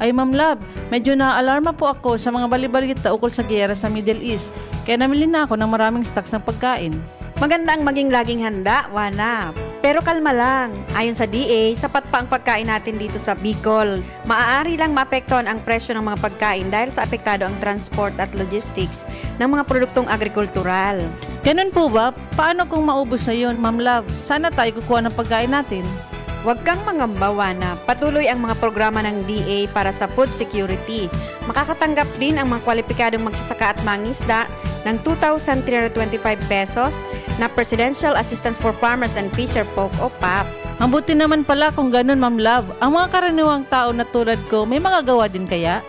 Ay, Ma'am Love, medyo naaalarma po ako sa mga balibalita ukol sa giyera sa Middle East, kaya namili na ako ng maraming stocks ng pagkain. Maganda ang maging laging handa, Wana. Pero kalma lang. Ayon sa D A, sapat pa ang pagkain natin dito sa Bicol. Maaari lang maapektuhan ang presyo ng mga pagkain dahil sa apektado ang transport at logistics ng mga produktong agrikultural. Ganun po ba? Paano kung maubos na yun, Ma'am Love? Saan na tayo kukuha ng pagkain natin? Huwag kang mangamba, Wana. Patuloy ang mga programa ng D A para sa food security. Makakatanggap din ang mga kwalipikadong magsasaka at mangisda ng two thousand three hundred twenty-five pesos na Presidential Assistance for Farmers and Fisher Folk o pap. Ang buti naman pala kung ganun, Ma'am Love. Ang mga karaniwang tao na tulad ko, may magagawa din kaya?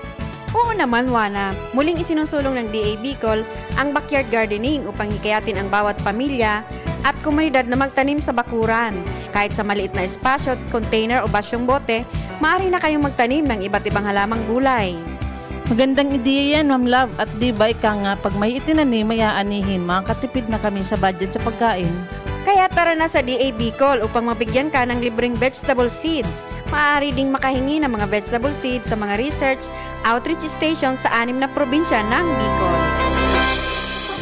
Oo naman, Wana. Muling isinusulong ng D A Bicol ang backyard gardening upang hikayatin ang bawat pamilya at komunidad na magtanim sa bakuran. Kahit sa maliit na espasyo, container o basyong bote, maaari na kayong magtanim ng iba't ibang halamang gulay. Magandang ideya yan, Ma'am Love. At di ba ika nga, pag may itinanim, may aanihin, makakatipid na kami sa budget sa pagkain. Kaya tara na sa D A Bicol upang mabigyan ka ng libreng vegetable seeds. Maaari ding makahingi ng mga vegetable seeds sa mga research outreach station sa anim na probinsya ng Bicol.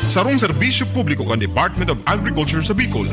Sarong serbisyo publiko kan Department of Agriculture sa Bicol.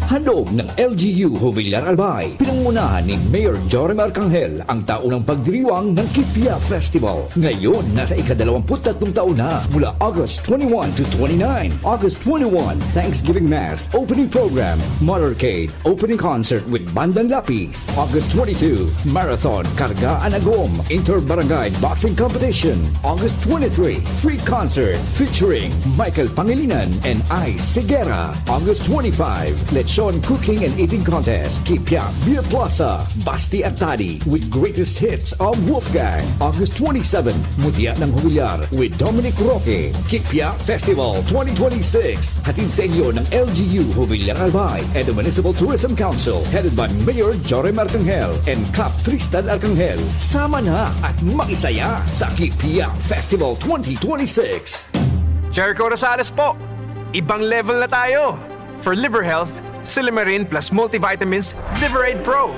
Handog ng L G U Jovillar Albay, pinangunahan ni Mayor Jorim Arcangel ang taon ng pagdiriwang ng Kipia Festival. Ngayon, nasa ikadalawamput tatlong taon na, mula August twenty-one to twenty-nine. August twenty-one, Thanksgiving Mass, opening program, motorcade, opening concert with Bandang Lapis. August twenty-two, Marathon Karga an Agom Inter-Barangay Boxing Competition. August twenty-three, free concert featuring Michael Pangilinan and Ice Segura. August twenty-five, Lechon Cooking and Eating Contest, Kipia Beer Plaza, Basti at Tadi with greatest hits of Wolfgang. August twenty-seven, Mutya ng Jovillar with Dominic Roque, Kipia Festival twenty twenty-six. Hatid sa inyo ng L G U Jovillar Albay and the Municipal Tourism Council, headed by Mayor Jorim Arcangel and Kap Tristan Arcangel. Sama na at makisaya sa Kipia Festival twenty twenty-six. Jericho Rosales po! Ibang level na tayo! For liver health, Silymarin plus multivitamins Liverade Pro.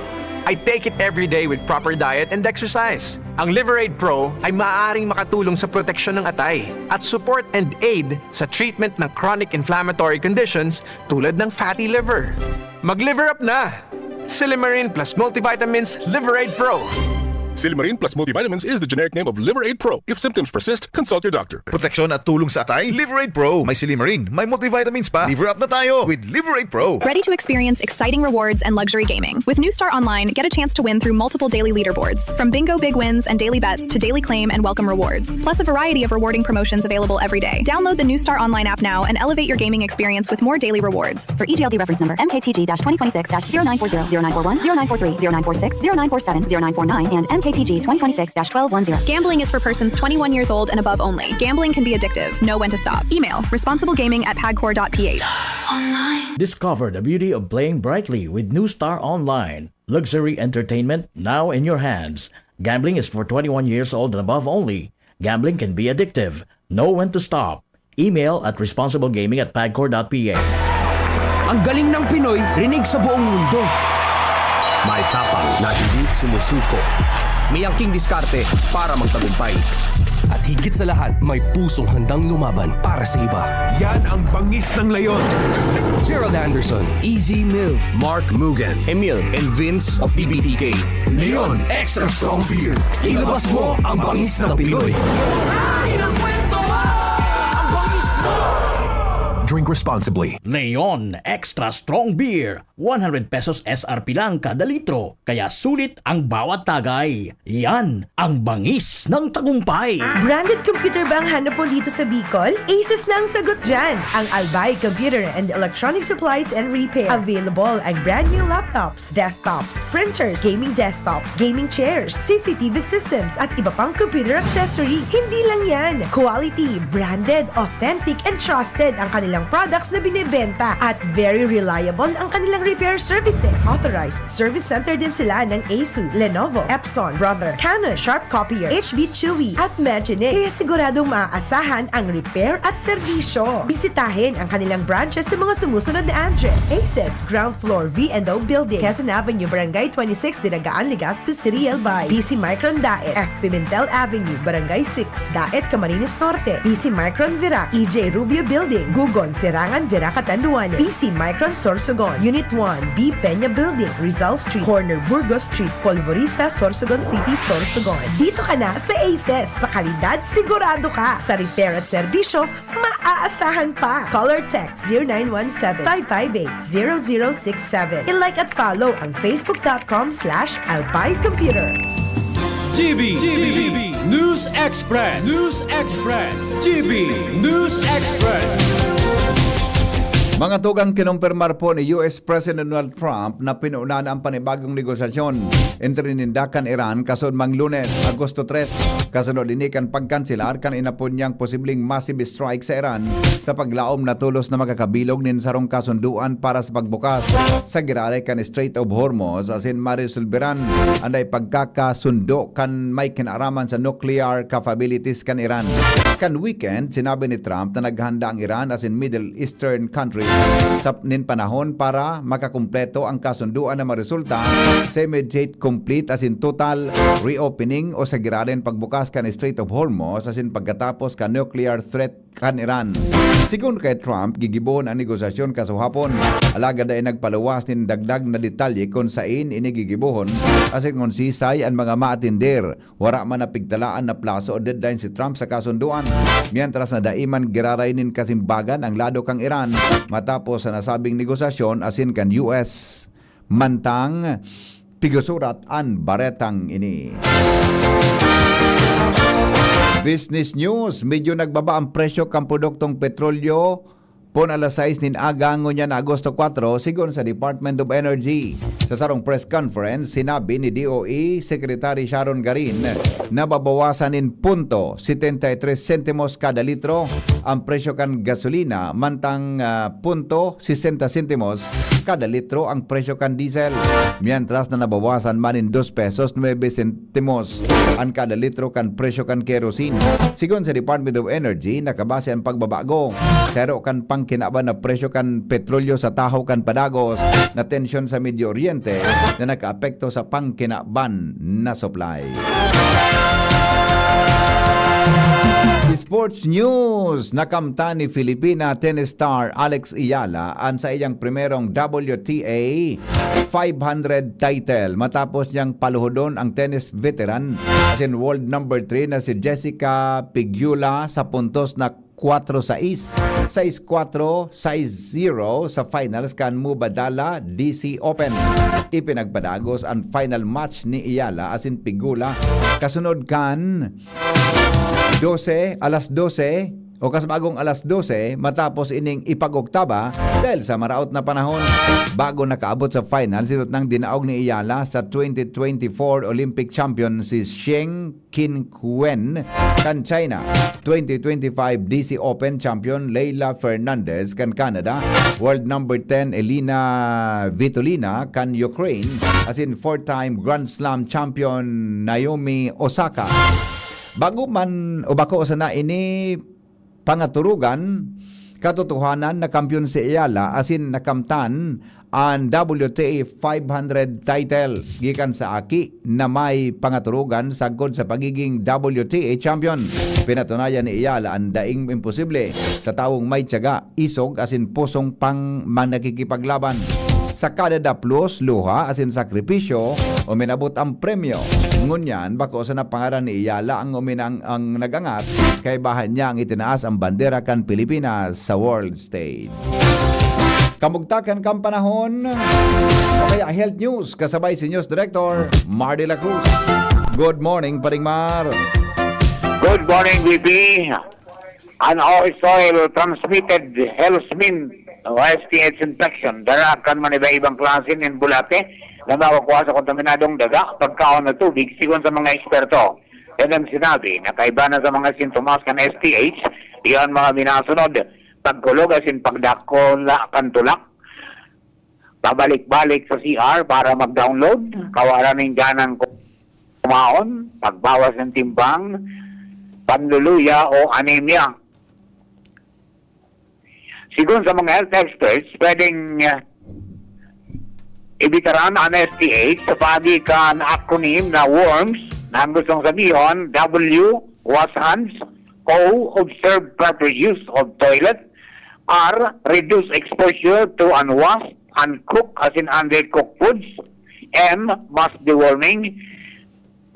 I take it every day with proper diet and exercise. Ang Liverade Pro ay maaaring makatulong sa proteksyon ng atay at support and aid sa treatment ng chronic inflammatory conditions tulad ng fatty liver. Mag-liver up na! Silymarin plus multivitamins Liverade Pro. Silymarin plus multivitamins is the generic name of Liverade Pro. If symptoms persist, consult your doctor. Proteksyon at tulong sa atay, Liverade Pro. May silymarin, may multivitamins pa. Liver up na tayo with Liverade Pro. Ready to experience exciting rewards and luxury gaming? With New Star Online, get a chance to win through multiple daily leaderboards, from bingo big wins and daily bets to daily claim and welcome rewards, plus a variety of rewarding promotions available every day. Download the New Star Online app now and elevate your gaming experience with more daily rewards. For E G L D reference number, M K T G twenty twenty-six dash zero nine four zero, zero nine four one, zero nine four three, zero nine four six, zero nine four seven, zero nine four nine, and M K T G twenty twenty-six dash twelve one zero. Gambling is for persons twenty-one years old and above only. Gambling can be addictive. Know when to stop. Email responsiblegaming at pagcor dot P H. Discover the beauty of playing brightly with New Star Online. Luxury entertainment now in your hands. Gambling is for twenty-one years old and above only. Gambling can be addictive. Know when to stop. Email at responsiblegaming at pagcor dot P H. Ang galing ng Pinoy, rinig sa buong mundo. May tapang na hindi sumusuko. May angking diskarte para magtagumpay. At higit sa lahat, may pusong handang lumaban para sa iba. Yan ang bangis ng leon. Gerald Anderson, Easy Mill, Mark Mugen, Emil, and Vince of T B T K. Leon Extra Strong Beer. Ilabas mo ang bangis ng Pinoy. Ang bangis mo! Drink responsibly. Leon Extra Strong Beer, one hundred pesos S R P lang kada litro, kaya sulit ang bawat tagay. Yan ang bangis ng tagumpay. Branded computer ba ang hanap mo dito sa Bicol? Asus na ang sagot dyan. Ang Albay Computer and Electronic Supplies and Repair. Available ang brand new laptops, desktops, printers, gaming desktops, gaming chairs, C C T V systems, at iba pang computer accessories. Hindi lang yan. Quality, branded, authentic, and trusted ang kanilang products na binebenta. At very reliable ang kanilang repair services. Authorized service center din sila ng Asus, Lenovo, Epson, Brother, Canon, Sharp Copier, H B Chewy, at Magine. Kaya siguradong maaasahan ang repair at serbisyo. Bisitahin ang kanilang branches sa mga sumusunod na address: Aces, ground floor, V and O Building, Quezon Avenue, Barangay twenty-six, Dinagaan, Legazpi City, Albay. P C Micron Daet, F Pimentel Avenue, Barangay six, Daet, Camarines Norte. P C Micron Virac, E J Rubio Building, Gugon, Serangan, Virac, Catanduanes. P C Micron Sorsogon, Unit one, B Peña Building, Rizal Street, corner Burgos Street, Polvorista, Sorsogon City, Sorsogon. Dito ka na sa Aces. Sa kalidad, sigurado ka. Sa repair at serbisyo, maaasahan pa. Call or text zero nine one seven, five five eight, zero zero six seven. I-like at follow ang facebook dot com slash albay computer. G B, G B, News Express, News Express, G B News Express. Mga tugang, kinumpirmar po ni U S President Donald Trump na pinuuna na ang panibagong negosasyon entre ninda kan Iran kasunod mang Lunes, Agosto tres, kasunod ini kan pagkanselar kan inapod niyang posibleng massive strike sa Iran sa paglaom na tolos na makakabilog nin sarong kasunduan para sa pagbukas sa giraray kan Strait of Hormuz asin maresolberan an dai pagkakasundo kan may kinaaraman sa nuclear capabilities kan Iran. Kan weekend, sinabi ni Trump na naghanda ang Iran asin Middle Eastern countries sa nin panahon para makakumpleto ang kasunduan na maresulta sa immediate, complete asin total reopening o sa giraray pagbukas kan Strait of Hormuz asin pagkatapos kan nuclear threat kan Iran. Sigon kay Trump, gigibohon an negosasyon kasuhapon, alagad dai nagpaluwas nin dagdag na detalye kun sain ini gigibohon asin kun sisay an mga maatender. Wara man napigtalaan na plaso o deadline si Trump sa kasunduan, mientras na dai man giraray nin kasimbagan ang lado kan Iran matapos sa nasabing negosasyon asin kan U S mantang pigsusurat an baretang ini. Business News, medyo nagbaba ang presyo kan produktong petrolyo pon alas sais nin aga ngunyan na Agosto kuwatro, sigon sa Department of Energy. Sa sarong press conference, sinabi ni D O E Secretary Sharon Garin na babawasan nin punto setenta y tres sentimos kada litro ang presyo kan gasolina, mantang, ah, punto sesenta sentimos kada litro ang presyo kan diesel, mientras na nabawasan man nin dos pesos nuebe sentimos an kada litro kan presyo kan kerosene. Sigon sa Department of Energy, nakabase an pagbabago sa ero kan pangkinaban na presyo kan petrolyo sa tahaw kan padagos na tensyon sa Medio Oriente na nakaapekto sa pangkinaban na supply. Sports News, nakamtan ni Filipina tennis star Alex Eala an saiyang primerong W T A five hundred title matapos niyang paluhodon ang tennis veteran asin world number three na si Jessica Pegula sa puntos na kwatro sais, sais kwatro, sais zero sa finals kan Mubadala D C Open. Ipinagpadagos an final match ni Eala asin Pegula kasunod kan dose, alas dose, o kas bagong alas dose, matapos ining ipag-oktaba dahil sa maraot na panahon. Bago nakaabot sa final, sinutnang dinaog ni Eala sa twenty twenty-four Olympic champion si Sheng Qinwen kan China, twenty twenty-five D C Open champion Leylah Fernandez kan Canada, world number ten Elina Svitolina kan Ukraine, asin four-time Grand Slam champion Naomi Osaka. Bago man o bako sana ini pangaturugan, katotohanan na kampiyon si Eala asin nakamtan an W T A five hundred title gikan sa aki na may pangaturugan sagkod sa pagiging W T A champion. Pinatunayan ni Eala an daing imposible sa tawong may tiyaga, isog asin pusong pang manakikipaglaban. Sa kada daplos, luha asin sakripisyo, uminabot ang premyo. Ngunyan, bako sa napangaran ni Iyala ang uminang ang nagangat, kaibahan niya ang itinaas ang bandera kan Pilipinas sa world stage. Kamugtakan kan panahon, o kaya health news, kasabay si News Director Mar de la Cruz. Good morning, Paring Mar. Good morning, V P. An oil transmitted hellsmin o S T H infection, dara kan maniba-ibang klase nin bulate na makukua sa kontaminadong daga, pagkaon o tubig, sigon sa mga eksperto. Yan ang sinabi na kaiba na sa mga sintomas kan S T H, iyan mga minasunod: pagkulog asin pagdakula kan tulak, pabalik-balik sa C R para mag-download, kawalan nin ganang kumaon, pagbawas ng timbang, panluluya o anemia. Sigon sa mga health experts, pwedeng uh, ibitaran ang S T H sa paagi kan acronym na WORMS, na ang gustong sabihon: W, wash hands, O, observe proper use of toilet, R, reduce exposure to unwashed, uncooked, as in undercooked foods, M, mass deworming,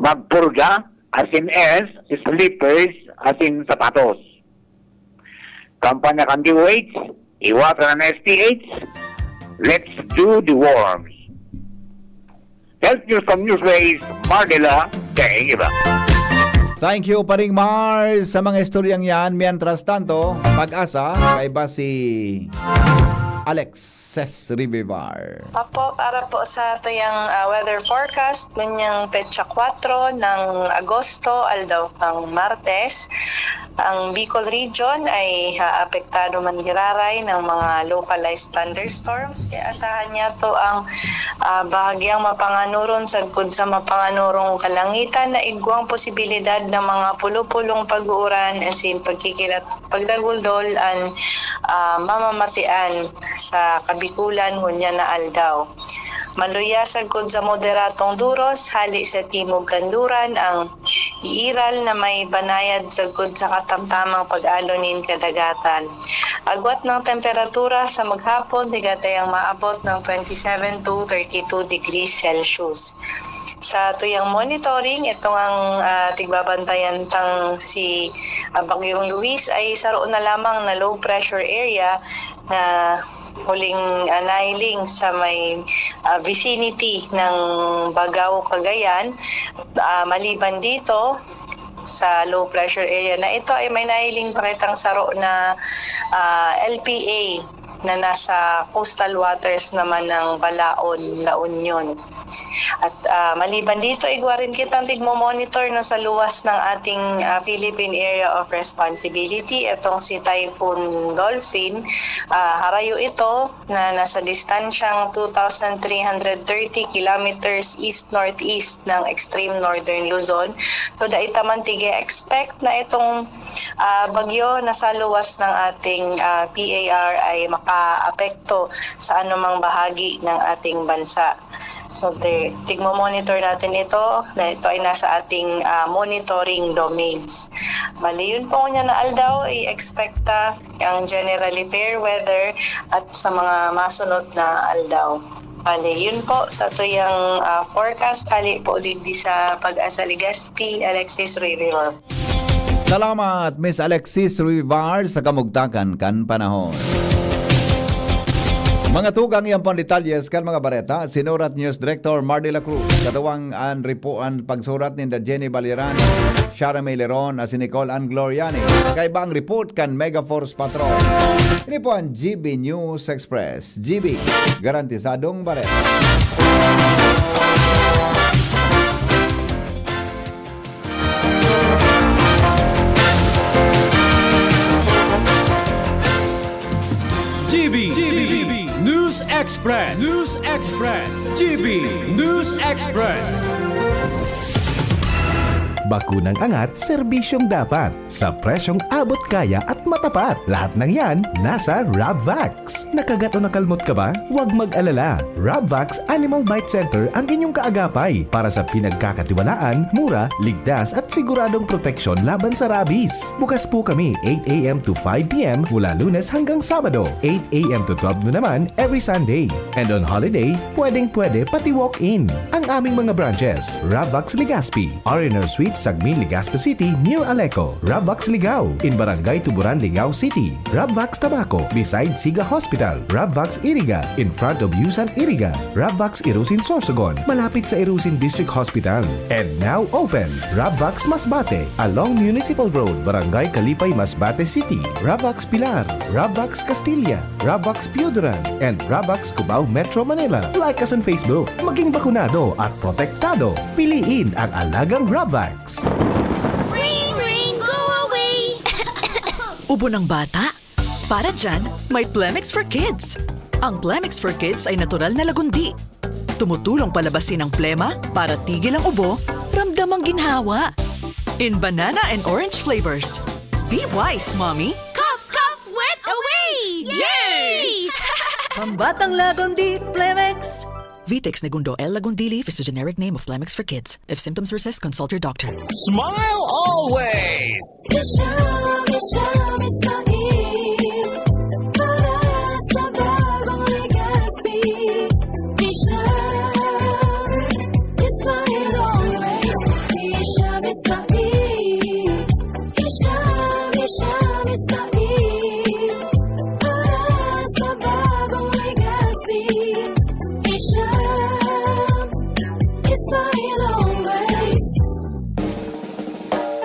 magpurga, as in S, slippers, as in sapatos. Kampanya kan D O H, iwasan ang S T H, let's do the worms. Health News from Newsways, Mardela, Kaingiba. Thank you, Paring Mars, sa mga istoryang yan. Mientras tanto, pag-asa, kaiba si Alexis Rivivar. Apo, para po sa tuyang uh, weather forecast, nganyang petsa kwatro ng Agosto, aldaw kang Martes, ang Bicol Region ay uh, apektado man giraray ng mga localized thunderstorms. Kaya asahan niya to ang uh, bahagyang mapanganuron sagkod sa mapanganurong kalangitan na igwang posibilidad ng mga pulo-pulong pag-uuran asin pagkikilat pagdaguldol an uh, mamamatian sa Kabikulan ngunyan na aldaw. Maluya sagkod sa moderatong duros, hali sa timog kanluran ang iiral na may banayad sagkod sa katamtamang pag-alo nin kadagatan. Agwat ng temperatura sa maghapon, di gatayang maabot ng twenty-seven to thirty-two degrees Celsius. Sa tuyang monitoring, itong ang uh, tigbabantayan tang si uh, Bagyong Luis ay saro na lamang na low pressure area na huling uh, nahiling sa may uh, vicinity ng Bagao, Cagayan. Uh, maliban dito, sa low pressure area na ito ay may nahiling pa kitang saro na uh, L P A na nasa coastal waters naman ng Balaon, La Union. At uh, maliban dito, igwa rin kitang tigmo-monitor no, sa luwas ng ating uh, Philippine Area of Responsibility. Itong si Typhoon Dolphin, uh, harayo ito na nasa distansyang two thousand three hundred thirty kilometers east-northeast ng extreme northern Luzon. So, dai ta man tige-expect na itong uh, bagyo na sa luwas ng ating uh, P A R ay makaapekto sa anumang bahagi ng ating bansa. So, tigmo-monitor natin ito na ito ay nasa ating uh, monitoring domains. Bali, yun po niya na aldaw, i-expect ta ang generally fair weather at sa mga masunod na aldaw. Bali, yun po sa tuyang uh, forecast. Hali po digdi sa Pag-asa Legazpi, Alexis Ruy Rior. Salamat, Miss Alexis Ruivar, sa kamugtakan kan panahon. Mga tugang, iyan pong detalye sa mga bareta, sinurat News Director Mar de la Cruz. Katuwang an ripuan pagsurat ninda Jenny Baliran, Shara May Leron, asin Nicole Ann Gloriani. Kaiba ang report kan Megaforce Patrol. Ini po ang G B News Express. G B, garantisadong bareta. G B, G B, News Express, News Express, G B, News Express. Bakunang angat, serbisyong dapat, sa presyong abot kaya at matapat. Lahat ng yan, nasa Rabvax. Nakagat o nakalmot ka ba? Huwag mag-alala. Rabvax Animal Bite Center ang inyong kaagapay para sa pinagkakatiwalaan, mura, ligtas at siguradong proteksyon laban sa rabies. Bukas po kami eight a m to five p m mula Lunes hanggang Sabado, eight a m to twelve noon naman every Sunday. And on holiday, pwedeng-pwede pati walk-in. Ang aming mga branches, Rabvax Legazpi, R and R Suite, Sagmin, Legazpi City, near Aleco. Rabvax Ligao, in Barangay Tuburan, Ligao City. Rabvax Tabaco, beside Siga Hospital. Rabvax Iriga, in front of Yusan Iriga. Rabvax Irusin Sorsogon, malapit sa Irusin District Hospital. And now open, Rabvax Masbate, along Municipal Road, Barangay Kalipay, Masbate City. Rabvax Pilar, Rabvax Castilla, Rabvax Pioduran, and Rabvax Cubao, Metro Manila. Like us on Facebook. Maging bakunado at protektado. Piliin ang alagang Rabvax. Ring, ring, go away! Ubo ng bata? Para dyan, may Plemex for Kids. Ang Plemex for Kids ay natural na lagundi. Tumutulong palabasin ang plema para tigil ang ubo, ramdam ang ginhawa. In banana and orange flavors. Be wise, Mommy! Cough, cough, wet away! Yay! Pambatang Lagundi, Plemex! Vitex Negundo L. Lagundili is the generic name of Plemex for Kids. If symptoms persist, consult your doctor. Smile always! Isha, Isha, Ismail. Para sa bagong Legazpi. Isha, Ismail always. Isha, Ismail. Isha, Isha, Ismail. Para sa bagong Legazpi. Isha, Ismail always.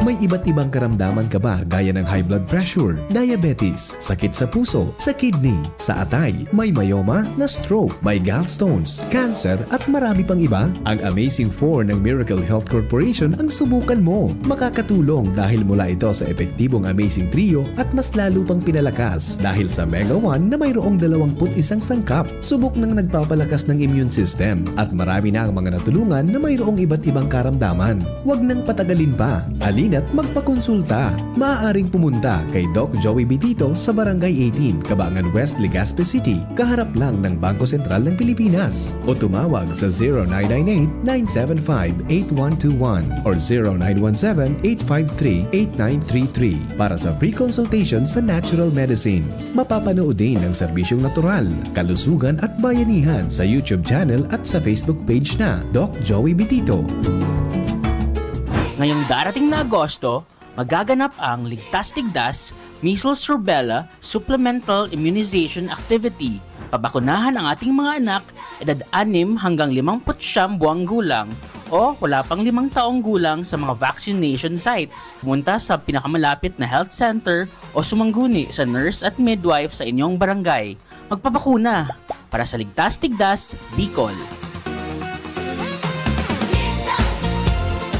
May iba't ibang karamdaman ka ba gaya ng high blood pressure, diabetes, sakit sa puso, sa kidney, sa atay, may myoma, na-stroke, may gallstones, cancer, at marami pang iba? Ang Amazing four ng Miracle Health Corporation ang subukan mo. Makakatulong dahil mula ito sa epektibong Amazing Trio at mas lalo pang pinalakas dahil sa Mega one na mayroong dalawampu't isang sangkap. Subok nang nagpapalakas ng immune system at marami na ang mga natulungan na mayroong iba't ibang karamdaman. Huwag nang patagalin pa. Halina't magpakonsulta. Maaaring pumunta kay Doc Joey Bitito sa Barangay eighteen, Cabangan West, Legazpi City, kaharap lang ng Bangko Sentral ng Pilipinas. O tumawag sa zero nine nine eight, nine seven five, eight one two one or zero nine one seven, eight five three, eight nine three three para sa free consultation sa natural medicine. Mapapanood din ang serbisyong natural, kalusugan at bayanihan sa YouTube channel at sa Facebook page na Doc Joey Bitito. Ngayong darating na Agosto, magaganap ang Ligtas Tigdas, Measles Rubella Supplemental Immunization Activity. Pabakunahan ang ating mga anak, edad anim hanggang limampu't siyam buwang gulang o wala pang limang taong gulang sa mga vaccination sites. Pumunta sa pinakamalapit na health center o sumangguni sa nurse at midwife sa inyong barangay. Magpabakuna para sa Ligtas Tigdas, Bicol.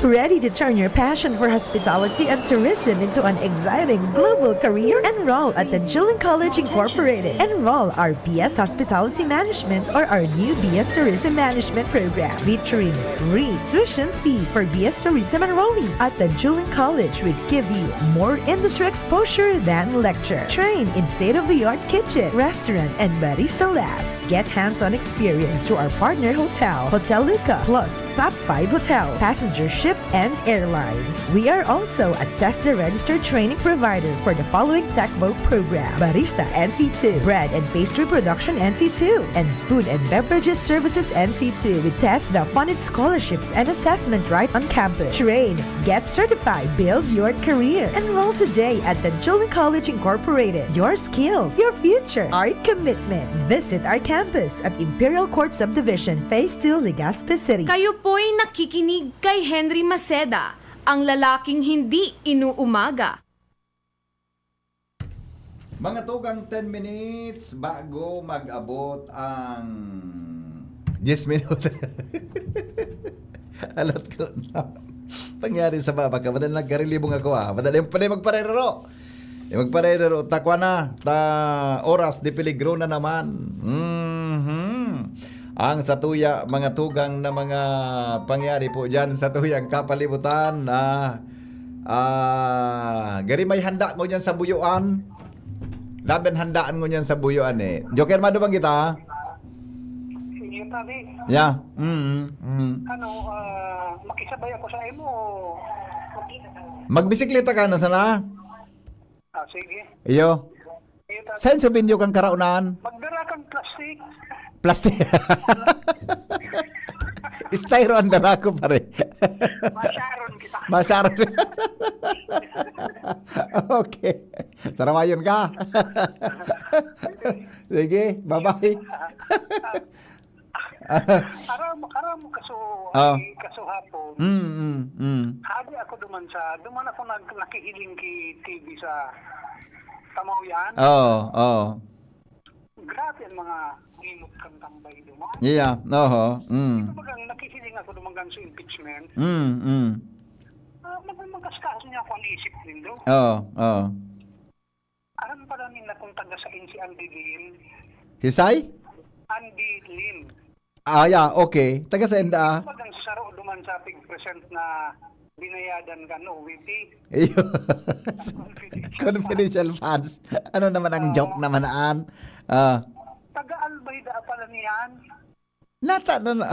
Ready to turn your passion for hospitality and tourism into an exciting global career? Enroll at Tanchulan College Incorporated. Enroll our B S Hospitality Management or our new B S Tourism Management program featuring free tuition fee for B S Tourism enrollees. At Tanchulan College, we give you more industry exposure than lecture. Train in state-of-the-art kitchen, restaurant, and barista labs. Get hands-on experience through our partner hotel, Hotel Luca, plus top five hotels, passenger ship, and airlines. We are also a TESDA registered training provider for the following Tech Voc program: Barista N C two, Bread and Pastry Production N C two, and Food and Beverages Services N C two with TESDA funded scholarships and assessment right on campus. Train, get certified, build your career. Enroll today at Tanchulan College Incorporated. Your skills, your future, our commitment. Visit our campus at Imperial Court Subdivision, Phase two, Legazpi City. Kayo po'y nakikinig kay Henry Maceda, ang lalaking hindi inuumaga. Mga tugang, ten minutes bago mag-abot ang diyes minutos. Alat ko na. Pangyari sa baba ka, madali nagkarilibong ako ah. Madali, madali magparerero. Eh, magparerero, takwa na, ta oras de peligro na naman. Mhm. Ang satuya, mga tugang na mga pangyari po diyan sa tuyang kapalibutan. Ah, ah, gari may handa ngunyan sa buyuan. Laban handaan ngunyan sa buyuan eh. Joker, madubang kita. Sige, pare. Yeah. Mm, mm. Ano, ah, makisabay ako sa imo. Magbisikleta ka na sana? Ah, sige. Iyo. Sige, pare. Saan sa binyo kang karaunan? Magdala kang plastic. Plastic. Styro ang dala ko, pare. Masyaron kita. Masyaro. Okay. Sarawayon ka. Sige, bye-bye. Aram, aram mo kaso, Ah. Ay, kaso hapon. Mm, mm, mm. Hadi ako duman sa, duman ako nag, nakihiling ki T V sa Tamaw yan. Oo, oo. Grabe ang mga limot kang tambay duman. Yeah, oho. Mm. Kumbagang nakihiling ako duman sa impeachment. Mm, mm. Ah, magmamangkaskas niya ako ang isip nindo. Oo, oo. Aram pala nila kung taga saan si Andy Lim. Hisay? Andy Lim. Ah, yeah, okay. Taga saan da? Magang saro duman sa pig-present na binayadan kan O V P. Iyo. Confidential funds. Ano naman ang joke naman aan? Ah, Taga-Albay da pala niyan. Nata na na.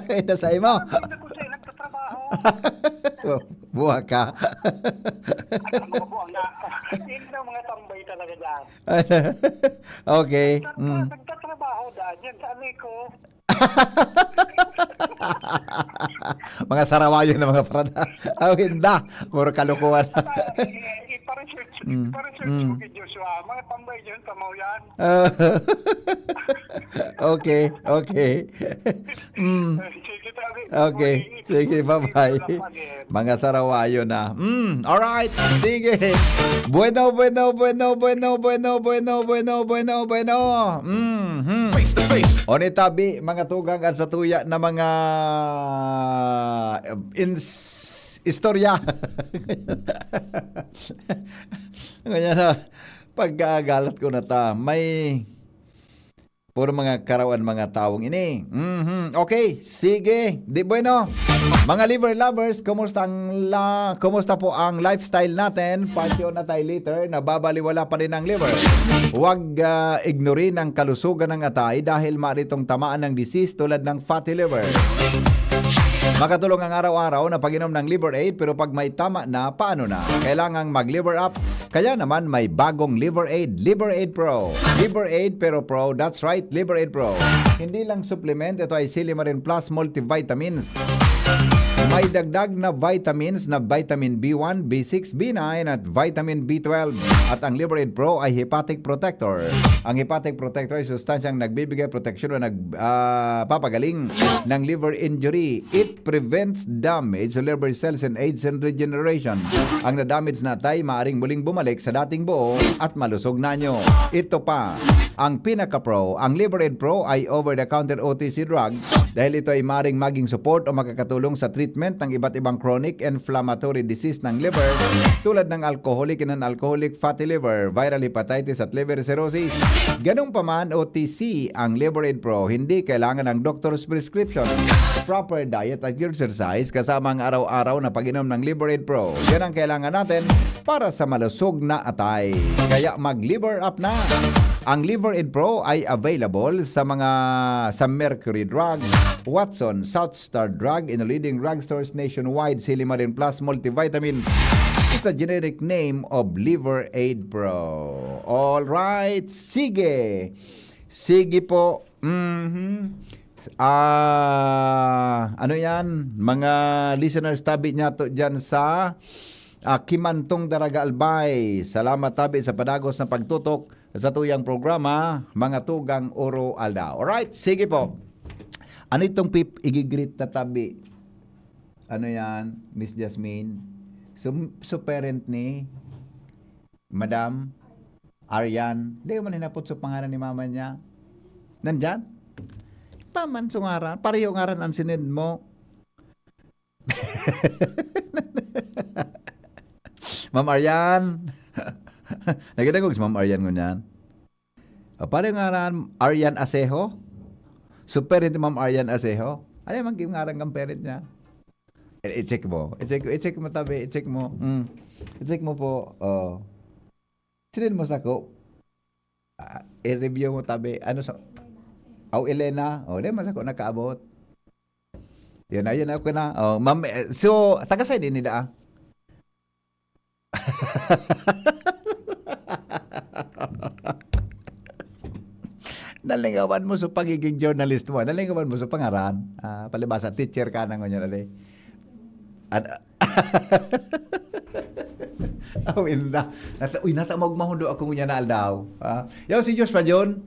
Kaya sa imo. Hindi ko siya nagtatrabaho. Buha ka. Ay, ang mga buwang na. Hindi na mga tambay talaga dyan. Okay. Nagta- Mm. Nagtatrabaho dyan. Yan sa Aleco. Mga sarawayo na mga prada. Awin da. Puro kalukuhan. Ah, i- Ipa-research. Mm. Ipa-research Mm. mo kay Joshua. Mga tambay dyan sa Mauyan. Ah. Okay, okay. Mm. Sige, tabi. Okay. Sige, bye-bye. Mga sarawayo na. Mm, alright. Sige. Bueno, bueno, bueno, bueno, bueno, bueno, bueno, bueno, bueno. Mhm. Face to face. O ni tabi, mga tugang at satuya na mga, eh, ins-, istorya. Ganyan na. Pagkagalat ko na ta. May puro mga karawan mga tawong ini. Mhm. Okay, sige. Di bueno. Mga liver lovers, kumusta ang la-, kumusta po ang lifestyle natin? Patio na tayo later, nababaliwala pa rin ang liver. Huwag, ah, ignorin ang kalusugan ng atay dahil maaari itong tamaan ng disease tulad ng fatty liver. Makatulong ang araw-araw na pag-inom ng Liver Aid, pero pag may tama na, paano na? Kailangang mag-Liver Up. Kaya naman may bagong Liver Aid, Liver Aid Pro. Liver Aid pero Pro, that's right, Liver Aid Pro. Hindi lang supplement, ito ay Silimarin Plus Multivitamins. May dagdag na vitamins na vitamin B one, B six, B nine at vitamin B twelve. At ang Liver Aid Pro ay hepatic protector. Ang hepatic protector ay sustansyang nagbibigay proteksyon o nag, ah, papagaling ng liver injury. It prevents damage to liver cells and aids in regeneration. Ang na-damage na atay maaring muling bumalik sa dating buo at malusog na anyo. Ito pa, ang pinaka-pro, ang Liver Aid Pro ay over-the-counter O T C drug dahil ito ay maring maging support o makakatulong sa treatment ng iba't ibang chronic inflammatory disease ng liver tulad ng alcoholic and non-alcoholic fatty liver, viral hepatitis at liver cirrhosis. Ganun pa man, O T C ang Liver Aid Pro, hindi kailangan ng doctor's prescription. Proper diet at exercise kasama ang araw-araw na pag-inom ng Liver Aid Pro. Yan ang kailangan natin para sa malusog na atay. Kaya mag-Liver Up na! Ang Liver Aid Pro ay available sa mga sa Mercury Drug, Watson, South Star Drug, in leading drugstores nationwide, Silimarin Plus Multivitamins. It's a generic name of Liver Aid Pro. All right, sige. Sige po. Mhm. Ah, ano yan? Mga listeners, tabi niya to dyan sa ah, Kimantong Daraga Albay. Salamat tabi sa padagos na pagtutok sa tuyang programa, Mga Tugang Oro Aldaw. Alright, sige po. Ano itong pip igigreet na tabi? Ano yan, Miss Jasmine? So, so parent ni Madam Arian. Di man hinapot sa pangalan ni mama niya. Nandyan? Paman sa ngaran. Pareho ngaran ang sinend mo. Ma'am Arian. Nagdangog si Ma'am Arian ngunyan. O, pareho ngaran, Arian Asejo. So, parent ni Ma'am Aryan Asejo. Ano yung mga ngaran ng parent niya? I- i-check mo. I-check, i-check mo, tabi. I-check mo. Mm. I-check mo po. Oh. Sinend mo sa ko. Ah, i-review mo, tabi. Ano sa... Aw, Elena. Oh, di man sa ko nakaabot. Yun na, yun na, okay na. Oh, ma'am, eh, so, taga saan din nila, ah? Nalingawan mo sa pagiging journalist mo. Nalingawan mo sa pangaran. Ah, palibasa, teacher ka na ngunyan, ali. Ad-, oh, inda. Nata-, uy, nata, magmahundo ako ngunyan na aldaw. Ah, yaw si Joshua, John.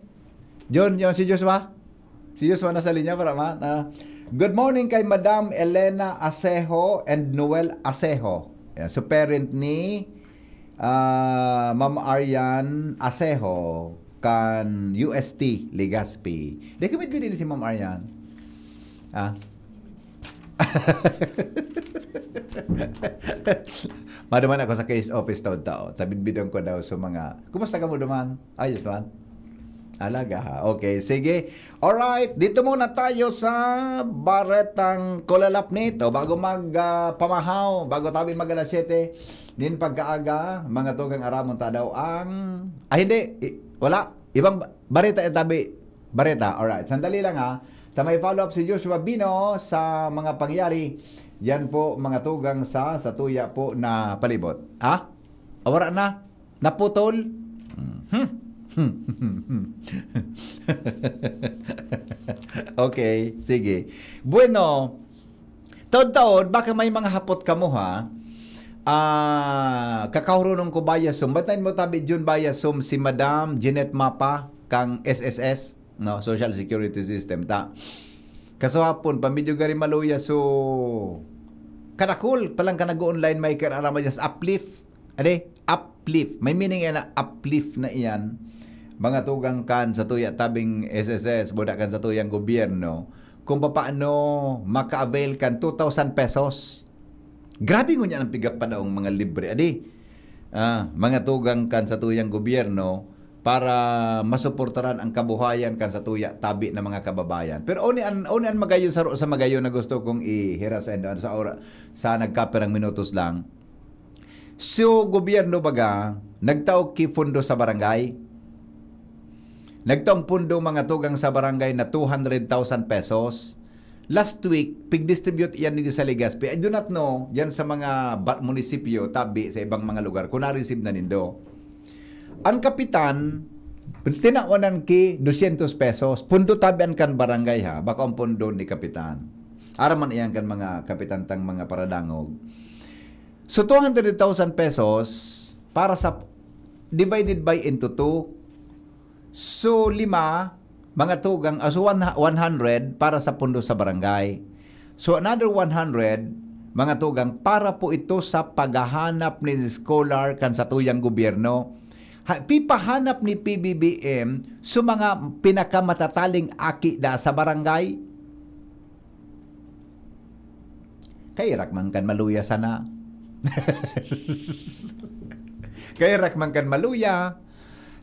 John, yaw si Joshua. Si Joshua nasa linya, para ma-, na. Good morning kay Madam Elena Asejo and Noel Asejo. Yan, so parent ni, ah, Ma'am Aryan Asejo kan U S T Legazpi. Di kami pwede si Ma'am Aryan. Ah. Maduman ako sa case office taon-taon. Tabidbidan ko daw sa mga, "Kumusta ka mo duman?" Ayos man. Alaga, ha? Okay, sige. Alright, dito muna tayo sa baretang kulalapnit. O, bago mag, ah, pamahaw, bago tabi mag alas siyete, nin pagkaaga, mga tugang aramon ta daw ang, ah, hindi, i-, wala. Ibang ba-, bareta, eh, tabi, bareta. Alright, sandali lang, ha. Ta may follow-up si Joshua Bino sa mga pangyayari. Yan po, mga tugang sa, sa tuya po na palibot. Ha? Awara na? Naputol? Mhm. Okay, sige. Bueno, taod-taod, baka may mga hapot kamo, ha? Ah, kakahurunong ko via Zoom. Ba't na mo tabi, Jun, via Zoom si Madam Jeanette Mapa, kang S S S, no? Social Security System, ta. Kaso hapon, pamidyo gari maluya, so, kadakol, palang ka nag-online, may kararama dyan sa Uplift. Ade, uplift. May meaning yan na uplift na iyan. Mga tugang kan sa tuya tabing S S S, buda kan sa tuyang gobyerno, kung papaano maka-avail kan two thousand pesos. Grabe ngunyan ang pigapadaong mga libre. Adi, ah, mga tugang kan sa tuyang gobyerno para masuportaran ang kabuhayan kan sa tuya tabi na mga kababayan. Pero oni an, oni an magayon, saro sa magayon na gusto kong ihira sa, sa ora-, sa nagkapirang minutos lang. So, gobyerno baga, nagtao ki pondo sa barangay. Nagtaong pondo mga tugang sa barangay na two hundred thousand pesos. Last week, pig-distribute iyan digdi sa Legazpi. I do not know, yan sa mga ba-, munisipyo, tabi sa ibang mga lugar, kung na-receive na nindo. Ang kapitan, tinawanan ki dosyentos pesos. Pondo tabi an kan barangay, ha. Baka ang pondo ni kapitan. Araman iyan kan mga kapitan tang mga paradangog. So, two hundred thousand pesos para sa, divided by into two. So, lima, mga tugang, ah, so, one, one hundred para sa pondo sa barangay. So, another one hundred, mga tugang, para po ito sa paghahanap ni scholar kan sa tuyang gobyerno. Ha, pipahanap ni P B B M sa mga pinakamatatalong aki da sa barangay. Kairak man kan maluya sana. Kairak man kan maluya.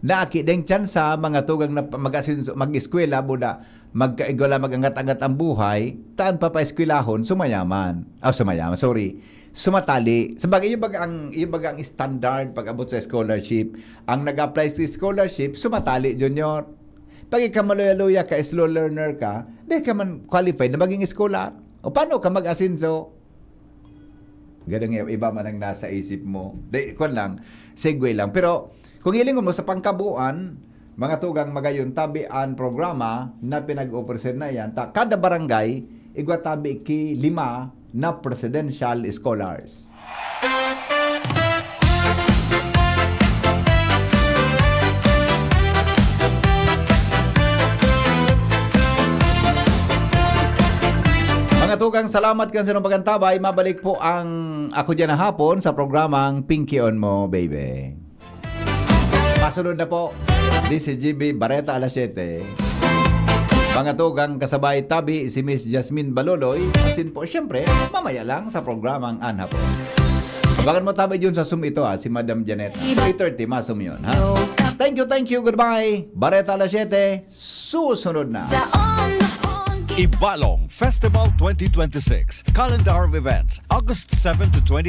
Naaki deng tsansa, mga tugang na pa-, mag-asenso, mag-eskwela, buda, magkaigwala, mag-angat-angat ang buhay, taan papaeskwelahon, sumayaman. Ah, sumayaman, sorry. Sumatali. Sa bagay, yung baga ang, yung baga ang standard pag-abot sa scholarship. Ang nag-apply sa scholarship, sumatali, junior. Pag ikaw maluya-luya ka, slow learner ka, di ka man qualified na maging scholar. O paano ka mag-asenso? Ganun nga, iba man ang nasa isip mo. Di, kwan lang, segue lang. Pero, kung hilingon mo sa pangkabuuan, mga tugang magayon, tabi an programa na pinag-offeran na iyan. Ta, kada barangay, igwa tabi ki lima na presidential scholars. Mga tugang, salamat kan sinong pag-antabay. Mabalik po ang Ako Diyan na Hapon sa programang Pinkion Mo, Baby. Masunod na po, D C G B Bareta alas siyete. Mga tugang, kasabay tabi si Miss Jasmine Baloloy. Asin po, siyempre, mamaya lang sa programang An Hapon. Bagan mo tabi yun sa Zoom ito, ha, si Madam Janet. Three thirty, masum yun, ha? Thank you, thank you, goodbye. Bareta alas siyete, susunod na. Sa On the Ibalong Festival twenty twenty-six, Calendar of Events, August seven to twenty.